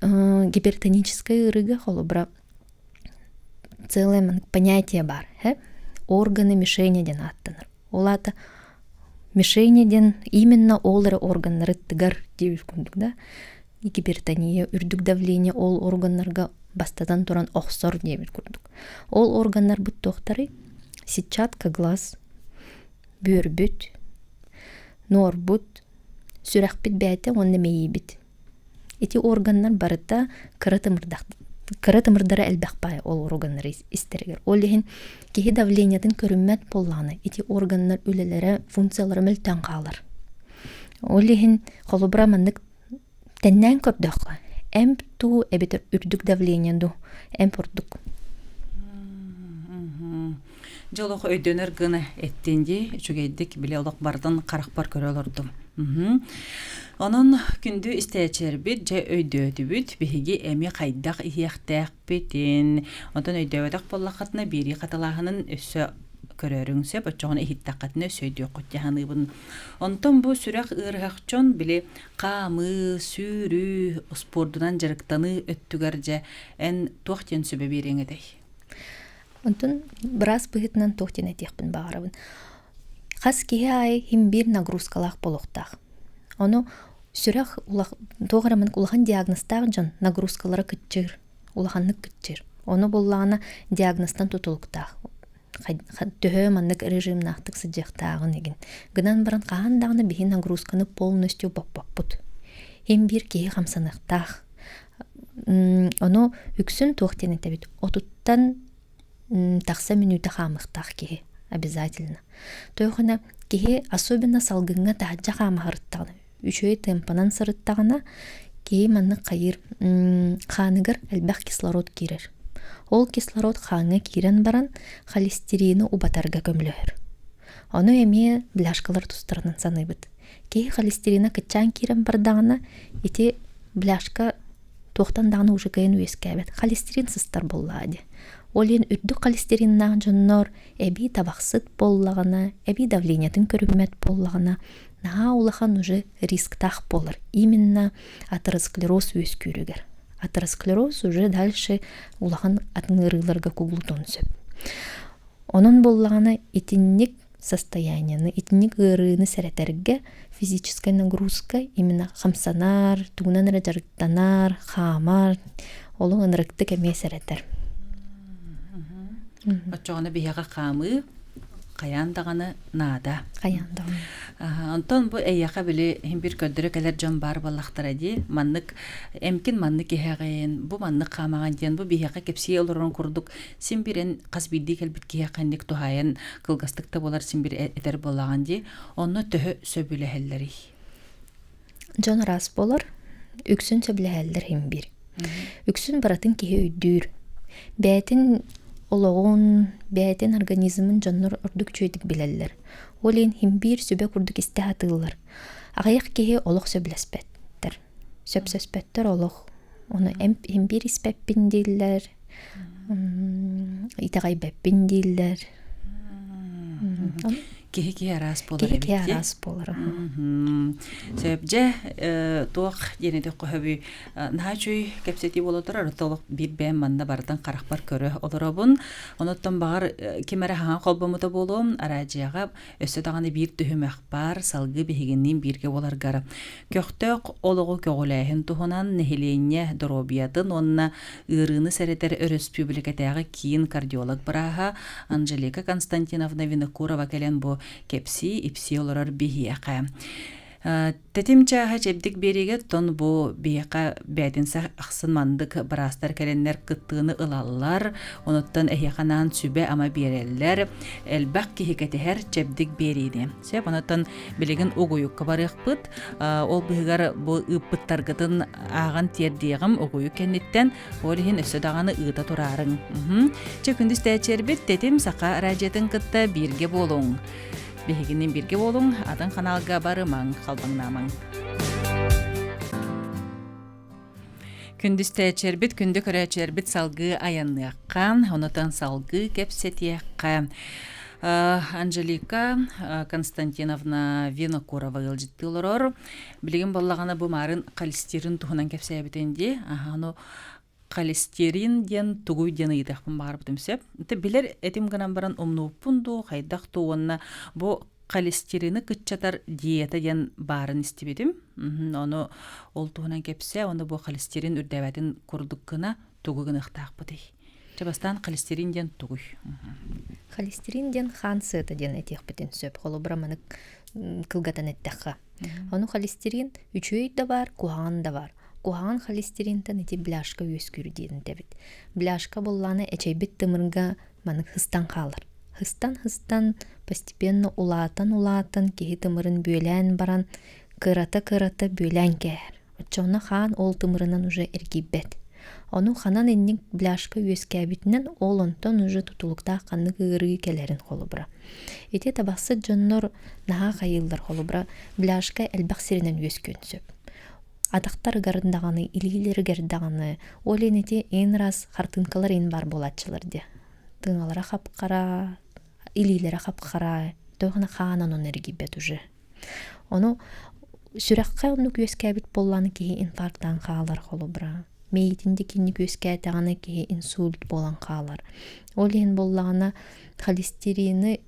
гипертоническай ыарыыга холобура целое понятие баар органы мишени диэн ааттанар. Ол аата мишени диэн именно ол эрэ органнары тыгар диэбит курдук да гипертония, үрдүк давление ол органнарга бастатан туран охсор диэбит курдук. Ол органнарбыт туохтарый? Сетчатка глаз, бүөрбүт, нуорбут, сүрэхпит бэйэтэ уонна мэйиибит. Ити органнар барыта кыра тымырдах кыра тымырдара элбэх баай ол органнары истэригэр. Ол иһин киһи давлениетын көрүммэт буоллаҕына ити органнар үлэлэрэ, функциялара мөлтөөн хаалар. Ол иһин холобура маннык тэннээн көрдөххө, эмп дуу эбэтэр үрдүк давление дуу эмп ордук. Дьэ олох өйдөнөр гына эттин дии, үчүгэйдик били олох барытын харахпар көрө олордум. Онон күндү истээччилэрбит дьэ өйдөөтүбүт, биһиги эми хайдах иһиэхтээхпитин, онтон өйдөөбөтөх буоллаххытына биэрии хатылааһынын өссө көрөрүҥ сөп, оччоҕуна иһиттэххитинэ өссө өйдүөххүт дии саныыбын. Онтон бу сүрэх ыарыһах дьон били хаамыы, сүүрүү, успуордунан дьарыктаныы өттүгэр дьэ эн туох диэн сүбэ биэриэҥ этэй? Онтон быраас быһыытынан туох диэн этиэхпин баҕарабын. Хас киһи аайы иһин биир нагрузкалаах буолуохтаах. Ону сүрэх туох эрэ маннык улахан диагнозтаах дьон нагрузкалара кыччыыр, улаханнык кыччыыр. Ону буллаҕына диагнозтан тутулуктаах. Төһө маннык режимнаахтык сылдьыахтааҕын игин. Гынан баран хаһан даҕаны биһи нагрузканы полностью боппоппут. Иһин биир киһи хамсаныахтаах. Ону үксүн туох диэн этэбит? Отуттан тахса мүнүүтэ хаамыахтаах киһи обязательно. Тоҕо киһи особенно салгыҥҥа таһырдьа хаама сырыттаҕына, үчүгэй темпанан сырыттаҕына, киһи маннык хайыыр хааныгар элбэх кислород киирэр. Ол кислород хааҥҥа киирэн баран холестерины убатарга көмөлөһөр. Ону эмиэ бляшкалар тустарынан саныыбыт. Киһи холестерина кыччаан киирэн бардаҕына, ити бляшка туохтан даҕаны уже кыайан үөскээбэт. Холестерин сыстар буоллаҕа дии. Ол иһин үрдүк холестериннаах дьоннор эбии табахсыт буоллаҕына, эбии давлениетын көрүммэт буоллаҕына, наһаа улахан уже рисктаах буолар. Именно атеросклероз үөскүүрүгэр. Атеросклероз уже дальше улахан атын ыарыыларга кубулутуон сөп. Онон буоллаҕына итинник состояниены, итинник ыарыыны сэрэтэргэ физическая нагрузка именно хамсанар, тугунан эрэ дьарыктанар, хаамар, олох ынырыктык эмиэ сэрэтэр. Оччоҕуна биһиэхэ хаамыы хайаан даҕаны наада. Хайаан даҕаны. Онтон бу эйиэхэ били иһин бир көрдөрө кэлэр дьон баар буоллахтара дии. Маннык эмкин маннык иһэҕин, бу маннык хаамаҕын диэн бу биһиэхэ кэпсии олорорун курдук син бирин хас биирдии кэлбит киһиэхэ инник туһаайан кылгастык да буолар син бир этэр буоллаҕын дии. Онно төһө сөбүлэһэллэрий? Дьон араас буолар. Үксүн сөбүлэһэллэр иһин биир. Үксүн барытын киһи өйдүүр. Бэйэтин олоҕун, бэйэтин организмын дьоннор ордук үчүгэйдик билэллэр. Ол иһин син биир сүбэ курдук истэ сатыыллар. Аҕыйах киһи олох сөбүлэспэттэр. Сөпсөспөттөр олох. Ону син биир испэппин дииллэр, итэҕэйбэппин дииллэр. Киһи киһи араас буолар Киһи эбит киһи дии. араас буолар. Сөп дьэ туох диэн этиэххэ сөбүй наһаа үчүгэй кэпсэтии буола турар олох биир бэйэм манна барытын харахпар көрө олоробун онуттан баҕар ким эрэ хаҥа холбоммута буолуом араадьыйаҕа өссө даҕаны биир түһүмэх баар салгыы биһигинниин бииргэ буоларгар көхтөөх олоҕу көҕүлээһин туһунан нэһилиэнньэ доруобуйатын уонна ыарыыны сэрэтэр өрөспүүбүлүкэтээҕи киин кардиолог бырааһа Анжелика Константиновна Винокурова кэлэн бу кэпсии-ипсии олорор биһиэхэ. Тэтим чааһа чэбдик биэриигэ тон бу биһиэхэ бээтинсэ ахсын мандык быраастар кэлэннэр кыттыыны ылаллар, онуттан эһиэхэ анаан сүбэ-ама биэрэллэр, элбэх киһи кэтэһэр чэбдик биэриини. Сөп, онуттан билигин угуйукка барыахпыт. Ол быһыгар бу ыыппыттаргытын ааҕан тиэрдиэҕим угуйук кэнниттэн, ол иһин өссө даҕаны ыыта тураарыҥ. Чэ, күндү истээччилэрбит, Тэтим Саха радиотын кытта бииргэ буолуҥ. Биһигини бииргэ буолуҥ, атын ханаалга барымаҥ, халбаҥнаамаҥ. Күндүстээччилэрбит, күндү көрөөччүлэрбит салгыы айанныахха, онутан салгыы кэпсэтиэххэ. Анжелика Константиновна Винокурова ыалдьыттыы олорор. Билигин буоллаҕына бу маарын холестерин туһунан кэпсээбитин дии. Аха, ону холестерин диэн тугуй диэн ыйытыахпын баҕарбытым сөп. Ити билэр этим гынан баран умнубуппун дуу, хайдах дуу уонна бу холестерины кыччатар диета диэн баарын истибитим. Ону ол туһунан кэпсээ, уонна бу холестерин үрдээбэтин курдук гына тугу гыныахтаахпытый? Чэ, бастаан холестерин диэн тугуй? Холестерин диэн хаан сыата диэн этиэхпитин сөп. Холобура, маны кылгатан эттэххэ. Ону холестерин үчүгэй да баар, куһаҕан да баар. Куһаҕан холестеринтэн ити бляшка үөскүүр диэн этэбит. Бляшка буоллаҕына эчэйбит тымырга маннык һыстан хаалар. Һыстан-һыстан постепенно улаатан-улаатан киһи тымырын бүөлээн баран кырата-кырата бүөлээн кээһэр. Оччоҕуна хаан ол тымырынан уже эргийбэт. Ону ханан инник бляшка үөскээбитинэн ол онтон уже тутулуктаах ханнык ыарыы кэлэрин холобура. Ити табахсыт дьоннор наһаа хайыыллар холобура бляшка элбэх сиринэн үөскүөн сөп. Атахтарыгар даҕаны, илиилэригэр даҕаны, ол иһин ити ин раз хартыынкалар ин баар буолааччылар диэ. Тыҥалара хап-хара, илиилэрэ хап-хара, тоҕо хаан онон эргийбэт уже. Ону сүрэххэ оннук үөскээбит буоллаҕына киһи инфарктаан хаалар холобура. Мэйиитин да кинник үөскээтэҕинэ киһи инсульт буолан хаалар. Ол иһин буоллаҕына холестерины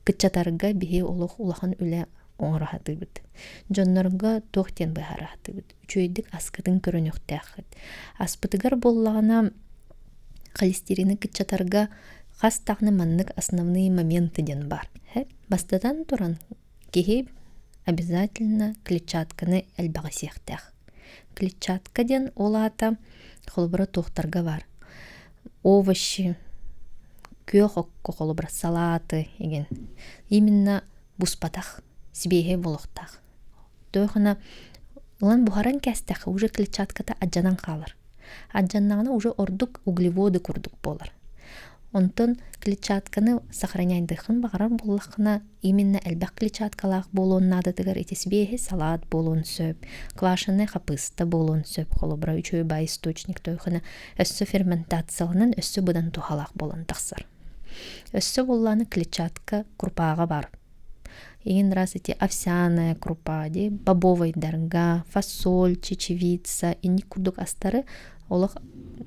кыччатарга биһи олох улахан үлэ оҥоро сатыыбыт. Дьоннорго туох диэн быһаара сатыыбыт. Үчүгэйдик аскытын көрүнүөхтээххит. Аспытыгар буоллаҕына холестерины кыччатарга хас даҕаны маннык основные моменты диэн баар. Бастатан туран, киһи обязательно клетчатканы элбэҕи сиэхтээх. Клетчатка диэн ол аата холобура туохтарга баар овощи, күөх окко холобура салааты игин именно буспатах, сибиэһэй буолуохтаах. Тоҕо ылан буһаран кээстэххэ уже клетчатката алдьанан хаалар. Алдьаннаҕына уже ордук углеводы курдук буолар. Онтон клетчатканы сохраняйдыаххын баҕарар буоллаххына, именно элбэх клетчаткалаах буолуон наадатыгар ити сибиэһи салаат буолуон сөп, квашеный хапыыста буолуон сөп, холобура үчүгэй баай источник тойхуна өссө ферментацияланан өссө быдан туһалаах буолан тахсар. Өссө буоллаҕына клетчатка крупаҕа баар. Иин раз эти овсяная крупа дии, бобовайдарга, фасоль, чечевица инник курдук астары олох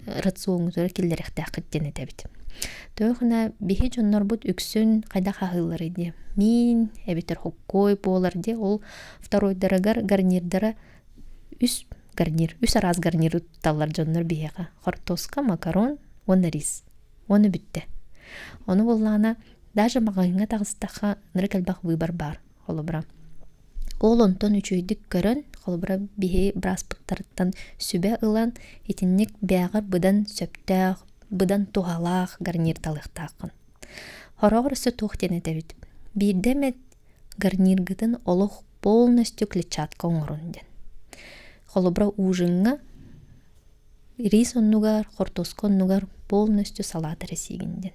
рационҥутугар киллэриэхтээххит диэн этэбит. Төөхүнэ биһи дьоннорбут үксүн хайдах аһыылларый дии миин эбэтэр хоккой буолар дии ол второйдарыгар гарнирдара үс гарнир үс араас гарниры тутталлар дьоннор биһиэхэ хортуоска макарон уонна рис уонна бүттэ ону буоллаҕына Даже маҕаһыыҥҥа таҕыстахха ынырык элбэх выбор баар, холобура. Ол онтон үчүгэйдик көрөн, холобура, биһи бырааспыттарыттан сүбэ ылан, итинник бэйэҕэр быдан сөптөөх, быдан туһалаах гарнир талыахтааххын. Хороҕор өссө туох диэн этэбит? Биирдэ эмэ гарниргытын олох полностью клетчатка оҥорун диэн. Холобура, ужиҥҥа. Рис оннугар, хортуоска оннугар полностью салат эрэ сиигин диэн.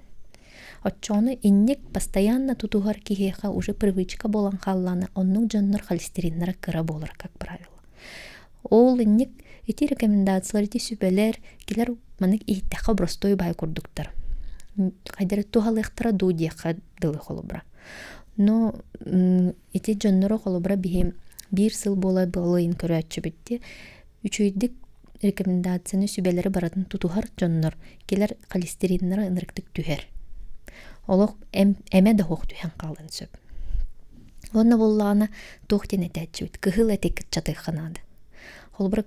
Оччоҕуна инник постоянно тутуһар киһиэхэ уже привычка буолан хааллаҕына, оннук дьоннор холестериннара кыра буолар, как правило. Ол инник ити рекомендациялар, ити сүбэлэр килэр маннык иһиттэххэ боростуой баай курдуктар. Хайдары туһалыахтара дуу диэххэ дылы холобура. Но ити дьонноро холобура биһи биир сыл буола буолайын көрөөччүбүт дии. Үчүгэйдик рекомендацияны сүбэлэри барытын тутуһар дьоннор килэр холестериннара ынырыктык түһэр. Олох эмэ да суох түһэн хаалан сөп. Уонна буоллаҕына туох диэн этээччибит кыһыл эти кыччатыахха наада. Холобура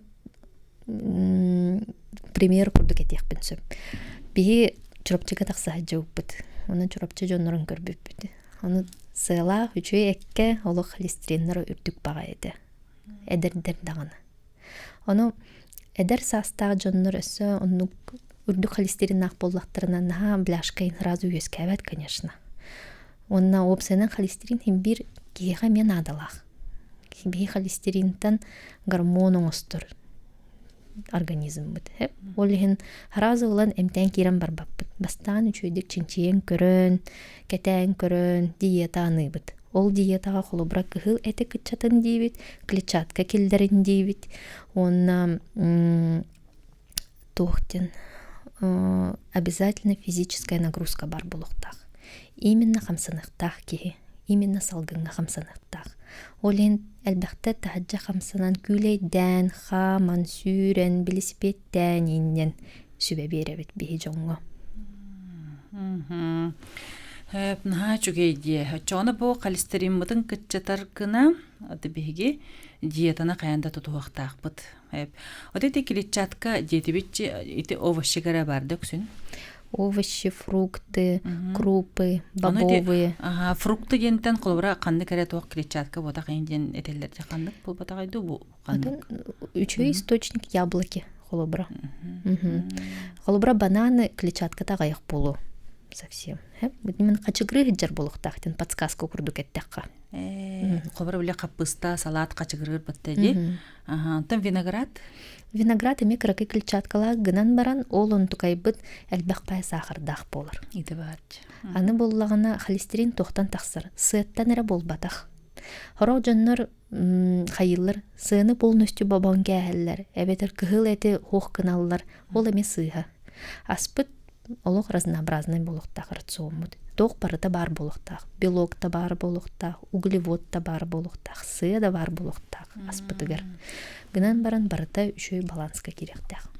пример курдук этиэхпин сөп. Биһи Чурапчыга тахса сылдьыбыппыт. Онон Чурапчы дьоннорун көрбүппүт. Ону сыалаах үчүгэй эккэ олох холестериннара үрдүк баҕайы этэ. Эдэрдэр даҕаны. Ону эдэр саастаах дьоннор өссө оннук үрдүк холестериннаах буоллахтарына наһаа бляшка сразу үөскээбэт конечно. Уонна уопсайынан холестерин иһин биир киһиэхэ эмиэ наадалаах. Биһи холестеринтэн гормон оҥостор организммыт. Ол иһин сразу ылан эмтээн киирэн барбаппыт. Бастаан үчүгэйдик чинчийэн көрөн, кэтээн көрөн диета аныыбыт. Ол диетаҕа холобура кыһыл эти кыччатын диибит, клетчатка киллэрин диибит уонна туох диэн обязательно физическая нагрузка бар буолуохтаах. Именно хамсаныахтаах киһи, именно салгыҥҥа хамсаныахтаах. Ол иһин элбэхтэ таһырдьа хамсанан күүлэйдээн, хааман, сүүрэн, билисипиэттээн ииннэн сүбэ биэрэбит биһи дьоҥҥо. Наһаа үчүгэй дии. Оччоҕуна бу холестериммытын кыччатар гына биһиги диетаны хайаан да тутуһуохтаахпыт. Вот эти клетчатка диэтибит ити овощи эрэ бар да үксүн? Овощи, фрукты, крупы, бобовые. Ага, фрукты диэнтэн холобура ханнык эрэ туох клетчатка буотах диэн этэллэр ханнык буолбатаҕай дуу бу ханнык? Үчүгэй источник яблоки холобура. Холобура бананы клетчатката аҕыйах буолуо совсем. Именно хачыгырыы сылдьар буолуохтаах диэн подсказка курдук эттэххэ. Холобура бile хаппыста салат хачыгырыыр батта дии. Онтон виноград? Виноград эмиэ кыракый клетчаткалаах гынан баран, ол онтукайбыт элбэх пай саахардаах буолар. Ити баар. Аны буоллаҕына холестерин туохтан тахсар? Сыаттан эрэ буолбатах. Сорох дьоннор хайыыллар сыаны полностью бобон кээһэллэр, эбэтэр кыһыл эти хуох гыналлар, ол эмиэ сыыһа. Аспыт олох разнообразный буолуохтаах рациоммут. Туох барыта баар буолуохтаах. Белок да баар буолуохтаах, углевод да баар буолуохтаах, сыа да баар буолуохтаах аспытыгар. Гынан баран барыта үчүгэй баланска киириэхтээх.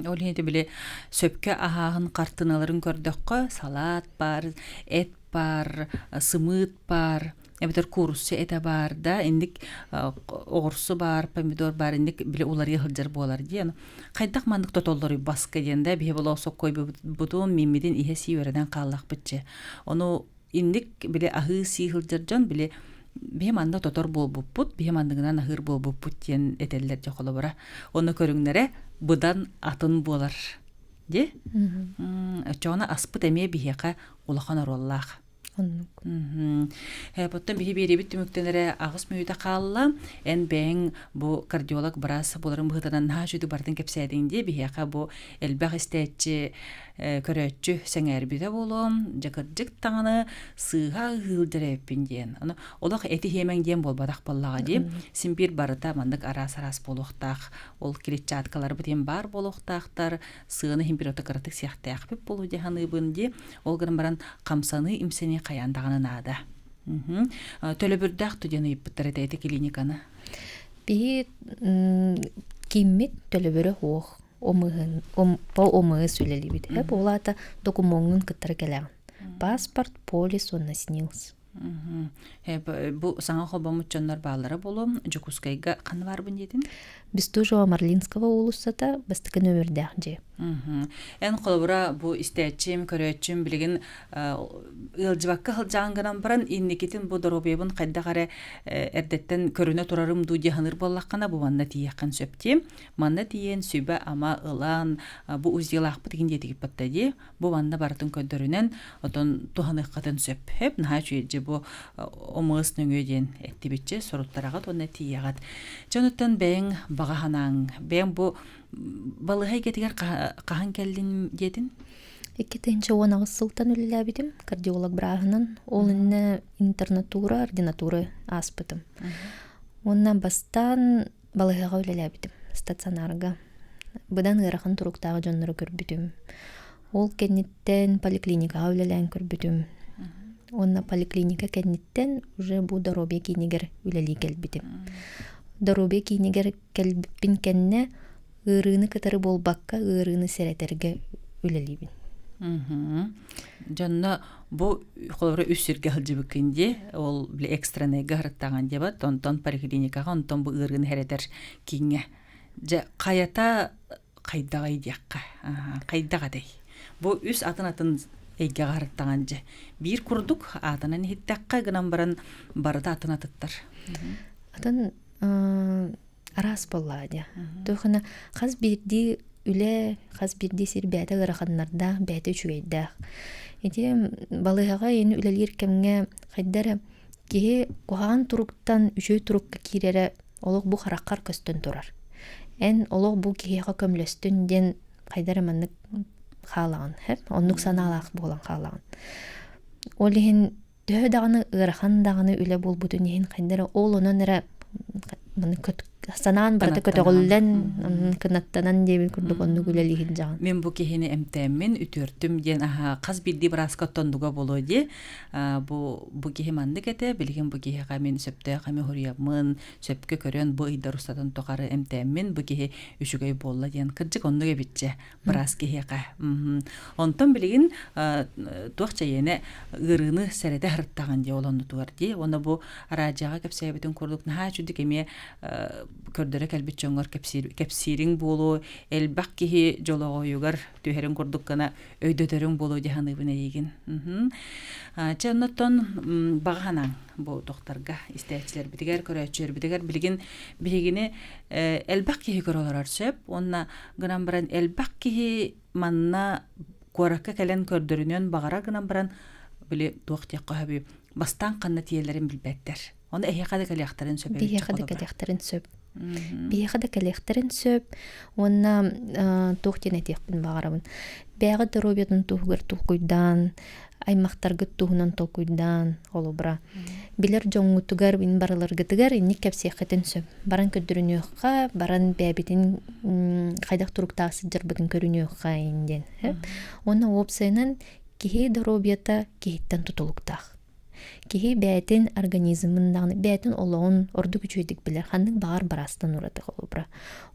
Ол иһин били сөпкө аһааһын хартыналарын көрдөххө салат баар, эт баар, сымыыт баар, эбэтэр куурусса этэ баар да, инник оҕурсу баар, помидор баар, инник били уларыйа сылдьар буолар диэн. Хайдах маннык тотоллоруй баска диэн да биһи болоо соккойбутун, мииммитин иһэ сии үөрэнэн хааллахпытчы. Ону инник били аһыы сии сылдьар дьон били биһи манна тотор буолбуппут, биһи манныгынан аһыыр буолбуппут диэн этэллэр дьэ холобура. Ону көрүҥнэрэ быдан атын буолар. Дии? Оччоҕуна аспыт эмиэ биһиэхэ улахан оруоллаах. Оннук. Оттон биһи биэриибит түмүктэнэрэ 8 мүнүүтэ хаалла. Эн бэйэҥ бу кардиолог быраас буоларын быһыытынан наһаа үчүгэй барытын кэпсээтиҥ дии. Биһиэхэ бу элбэх истээччи, көрөөччү сэҥээрбитэ буолуом. Дьэ кырдьык даҕаны сыыһа ыһыылдьар эбиппин диэн. Ону олох эти иһиэмэҥ диэн буолбатах буоллаҕа дии. Син биир барыта маннык араас-араас буолуохтаах. Ол клетчаткаларбыт иһин баар буолуохтаахтар. Сыаны иһин бир кыратык сиэхтээхпит буолуо дии саныыбын дии. Ол гынан баран хамсаныы-имсэнии хайаан даҕаны наада. Төлөбүрдээх ту диэн ыйыппыттар этэ ити клиниканы. Биһи киммит төлөбүрэ суох омыһын по ОМС үлэлиибит. Ол аата докумуоҥҥун кыттара кэлэҕин. Паспорт, полис уонна СНИЛС. Бу саҥа холбоммут дьоннор бааллара буолуо. Дьокуускайга ханна баарбын диэтин? Бестужева-Марлинского уулуссата бастакы нөмүрдээх дьиэ. Эн холобура бу истээччим, көрөөччүм билигин ыалдьыбакка сылдьаҕын гынан баран инникитин бу доруобуйабын хайдах эрэ эрдэттэн көрүнэ турарым дуу дии саныыр буоллаххына бу манна тиийиэххин сөп дии. Манна тиийэн сүбэ-ама ылан бу УЗИ-лаахпыт игин диэтигит батта дии. Бу манна барытын көрдөрүнэн отон туһаныаххытын сөп. Хөп наһаа үчүгэй дьэ бу омуос нөҥүө диэн эттибитчэ суруттараҕыт уонна тиийэҕит. Дьонуттан бэйэҥ Баҕа санааҥ. Бэйэҥ бу балыыһа эйгэтигэр хаһан кэллин диэтин? 2018 сылтан үлэлээбитим кардиолог бырааһынан. Ол иннэ интернатура, ординатура ааспытым. Уонна бастаан балыыһаҕа үлэлээбитим стационарга. Быдан ыарахан туруктаах дьоннору көрбүтүм. Ол кэнниттэн поликлиникаҕа үлэлээн көрбүтүм. Уонна поликлиника кэнниттэн уже бу доруобуйа киинигэр үлэлии кэлбитим. Доруобуйа киинигэр кэлбиппин кэннэ ыарыыны кытары буолбакка ыарыыны сэрэтэргэ үлэлиибин. Дьонно бу холобура үс сиргэ сылдьыбыккын дии, ол били экстренныйга сырыттаҕын диэбэт, онтон поликлиникаҕа, онтон бу ыарыыны сэрэтэр кииҥҥэ. Дьэ, хайата хайдаҕай диэххэ, хайдах этэй? Бу үс атын-атын эйгэҕэ сырыттаҕын дьэ. Биир курдук аатынан иһиттэххэ гынан баран барыта атын атыттар. Атын араас буоллаҕа дии. Туохана хас биирдии үлэ, хас биирдии сир бэйэтэ ыараханнардаах, бэйэтэ үчүгэйдээх. Ити балыыһаҕа ини үлэлиир кэмҥэ хайда эрэ киһи куһаҕан туруктан үчүгэй турукка киирэрэ олох бу хараххар көстөн турар. Эн олох бу киһиэхэ көмөлөстүн диэн хайда эрэ маннык хаалаҕын, оннук санаалаах буолан хаалаҕын. Ол иһин төһө даҕаны ыарахан даҕаны үлэ буолбутун иһин хайда эрэ ол онон эрэ санаан барыта көтөҕүллэн кынаттанан диэбит курдук оннук үлэлииһин дьаҕын. Мин бу киһини эмтээммин үтүөртүм диэн аха хас биирдии бырааска оттоннуга буолуо дии бу бу киһи маннык этэ билигин бу киһиэхэ мин сөптөөх эми хоруйаммын сөпкө көрөн бу ыйдар устатын тухары эмтээммин бу киһи үчүгэй буолла диэн кырдьык оннук эбитчэ быраас киһиэхэ. Онтон билигин туох чэйиэнэ ыарыыны сэрэтэ сырыттаҕын дии ол оннутугар дии. Уонна бу араадьыйаҕа кэпсээбитин курдук наһаа үчүгдүк эмиэ көрдөрө кэлбит дьоҥҥор кэпсиириҥ буолуо, элбэх киһи дьолоҕойугар түһэрин курдук гына өйдөтөрүҥ буолуо дии саныыбын эйигин. Чэ, оннуттан баҕа санааҥ бу докторга истээччилэрбитигэр, көрөөччүлэрбитигэр билигин биһигини элбэх киһи көрө олорор сөп уонна гынан баран элбэх киһи манна куоракка кэлэн көрдөрүнүөн баҕарар гынан баран били туох диэххэ сөбүй бастаан ханна тиийэллэрин билбэттэр. Ону эһиэхэ да кэлиэхтэрин сөп Биһиэхэ да кэлиэхтэрин сөп. Биһиэхэ да кэлиэхтэрин сөп уонна туох диэн этиэхпин баҕарабын. Бэйэҕит доруобуйатын туһугар толкуйдаан, аймахтаргыт туһунан толкуйдаан, холобура, билэр дьоҥҥутугар, мин барыларгытыгар инник кэпсиэххитин сөп. Баран көрдөрүнүөххэ, баран бэйэбитин хайдах туруктаах сылдьарбытын көрүнүөххэ ин диэн. Уонна уопсайынан киһи доруобуйата киһиттэн тутулуктаах. Киһи бэйэтин организмын даҕаны, бэйэтин олоҕун ордук үчүгэйдик билэр, ханнык баҕар быраастан ураты холобура.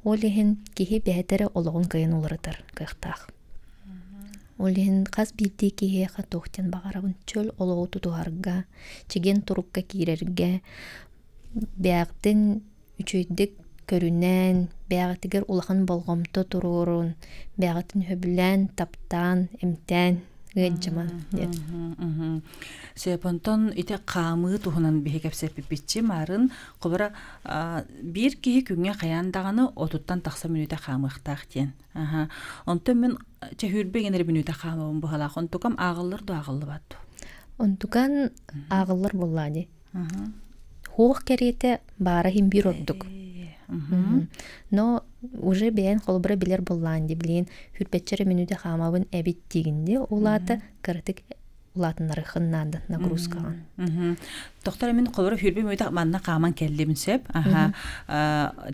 Ол иһин киһи бэйэтэ эрэ олоҕун кыайан уларытар кыахтаах. Ол иһин хас биирдии киһиэхэ туох диэн баҕарабын чөл олоҕу тутуһарга, чэгиэн турукка киирэргэ, бэйэҕитин үчүгэйдик көрүнэн, бэйэҕитигэр улахан болҕомто туруорун, бэйэҕитин сөбүлээн, таптаан, эмтээн ыалдьымаҥ диэн. Сөп, онтон ити хаамыы туһунан биһи кэпсэппиппитчи марын холобура биир киһи күҥҥэ хайаан даҕаны отуттан тахса мүнүүтэ хаамыахтаах диэн. Аха. Онтон мин чөһүүрбэ генер мүнүүтэ хаамабын быһалаах. Онтукам ааҕыллар дуо ааҕыллыбат дуо? Онтукан ааҕыллар буоллаа дии. Хуох кэриэтэ баара иһин биир ордук. Но уже бэйэн холобура билэр буоллаан дии билигин хүрбэччэ эрэ мүнүүтэ хаамабын эбит диигин дии. Ол аата кыратык улаатыннарыаххын наада нагрузкаҕын. Тохтор мин холобура хүрбэ мүнүүтэ манна хааман кэллим сөп. Аха.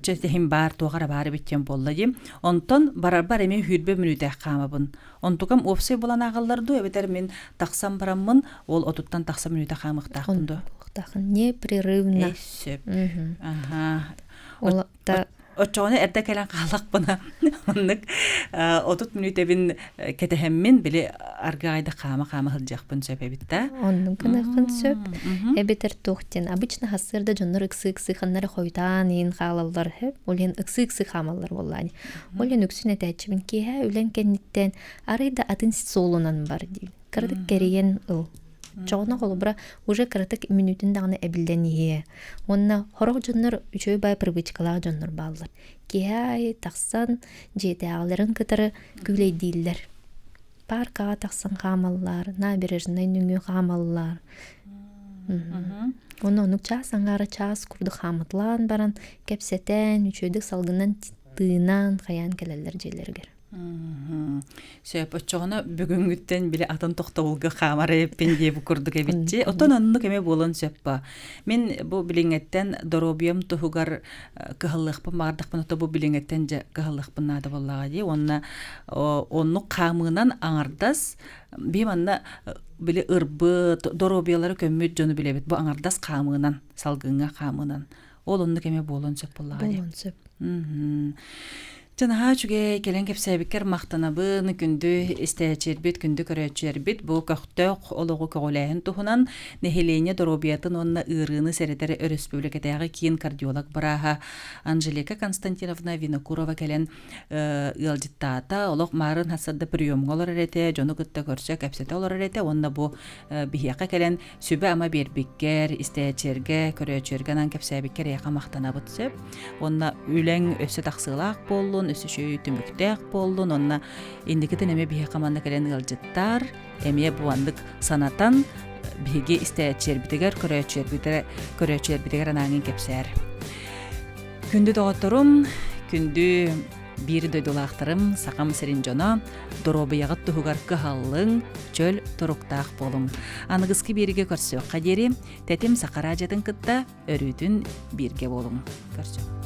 Чэ иһин баар туох эрэ баар эбит диэн буолла дии. Онтон барарбар эмиэ хүрбэ мүнүүтэ хаамабын. Онтукам уопсай булан ааҕаллар дуу эбэтэр мин тахсан бараммын ол отуттан тахса мүнүүтэ хаамыахтаахпын дуо? Непрерывно. Сөп. Аха. Оччоҕуна эрдэ кэлэн хааллахпына маннык 30 мүнүүтэбин кэтэһэммин били аргаайда хаама-хаама сылдьыахпын сөп эбит да. Оннук гыныаххын сөп. Эбэтэр туох диэн обычно хассыарда дьоннор ыксыы-ыксыы ханна эрэ хойутаан иин хаалаллар сөп. Ол иһин ыксыы-ыксыы хаамаллар буоллаани. Ол иһин үксүн этээччибин киэһэ үлэҥ кэнниттэн арай да атын суолунан бар диибин. Кыратык кэрийэн ыл. Чоҕуна холобура уже кыратык мүнүүтүн даҕаны эбиллэн иһиэ. Уонна сорох дьоннор үчүгэй баай привычкалаах дьоннор бааллар. Киэһэ аайы тахсан дьиэтээҕилэрин кытары күүлэйдииллэр. Пааркаҕа тахсан хаамаллар, набережнай нөҥүө хаамаллар. Уонна оннук чаас аҥаара чаас курдук хаамыталаан баран кэпсэтэн, үчүгэйдик салгынан тыынан хайаан кэлэллэр дьиэлэригэр. Сөп, оччоҕуна бүгүҥҥүттэн били атын тохтобулга хаамар эбиппин диэбит курдук эбитчи. Оттон оннук эмэ буолуон сөп ба. Мин бу билиҥҥэттэн доруобуйам туһугар кыһаллыахпын баҕардахпына, то бу билиҥҥэттэн дьэ кыһаллыахпын наада буоллаҕа дии. Уонна оннук хаамыынан аҥардас биһи манна били ырбыт, доруобуйалара көммүт дьону билэбит. Бу аҥардас хаамыынан, салгыҥҥа хаамыынан. Ол оннук эмэ буолуон сөп буоллаҕа дии. Буолуон сөп. Чэ, наһаа үчүгэй, кэлэн кэпсээбиккэр махтанабын, күндү истээччилэрбит, күндү көрөөччүлэрбит бу көхтөөх олоҕу көҕүлээһин туһунан нэһилиэнньэ доруобуйатын уонна ыарыыны сэрэтэр өрөспүүбүлүкэтээҕи киин кардиолог бырааһа Анжелика Константиновна Винокурова кэлэн ыалдьыттаата. Олох маарын хасарда приемҥа олорор этэ, дьону кытта көрсө, кэпсэтэ олорор этэ уонна бу биһиэхэ кэлэн сүбэ-ама биэрбиккэр, истээччилэргэ, көрөөччүлэргэ анаан кэпсээбиккэр эйиэхэ махтанабыт сөп. Уонна үлэҥ өссө тахсыылаах буоллун, өссө үчүгэй түмүктээх буоллун, уонна инникитин эмиэ биһиэхэ манна кэлэн ыалдьыттаар, эмиэ бу маннык санатан биһиги истээччилэрбитигэр, көрөөччүлэрбитигэр, көрөөччүлэрбитигэр анааҥҥын кэпсээр. Күндү доҕотторум, күндү биир дойдулаахтарым, Сахам сирин дьоно, доруобуйаҕыт туһугар кыһаллыҥ, чөл туруктаах буолуҥ. Аныгыскы биэригэ көрсүөххэ диэри, Тэтим Саха радиотын кытта өрүүтүн бииргэ буолуҥ. Көрсүөх.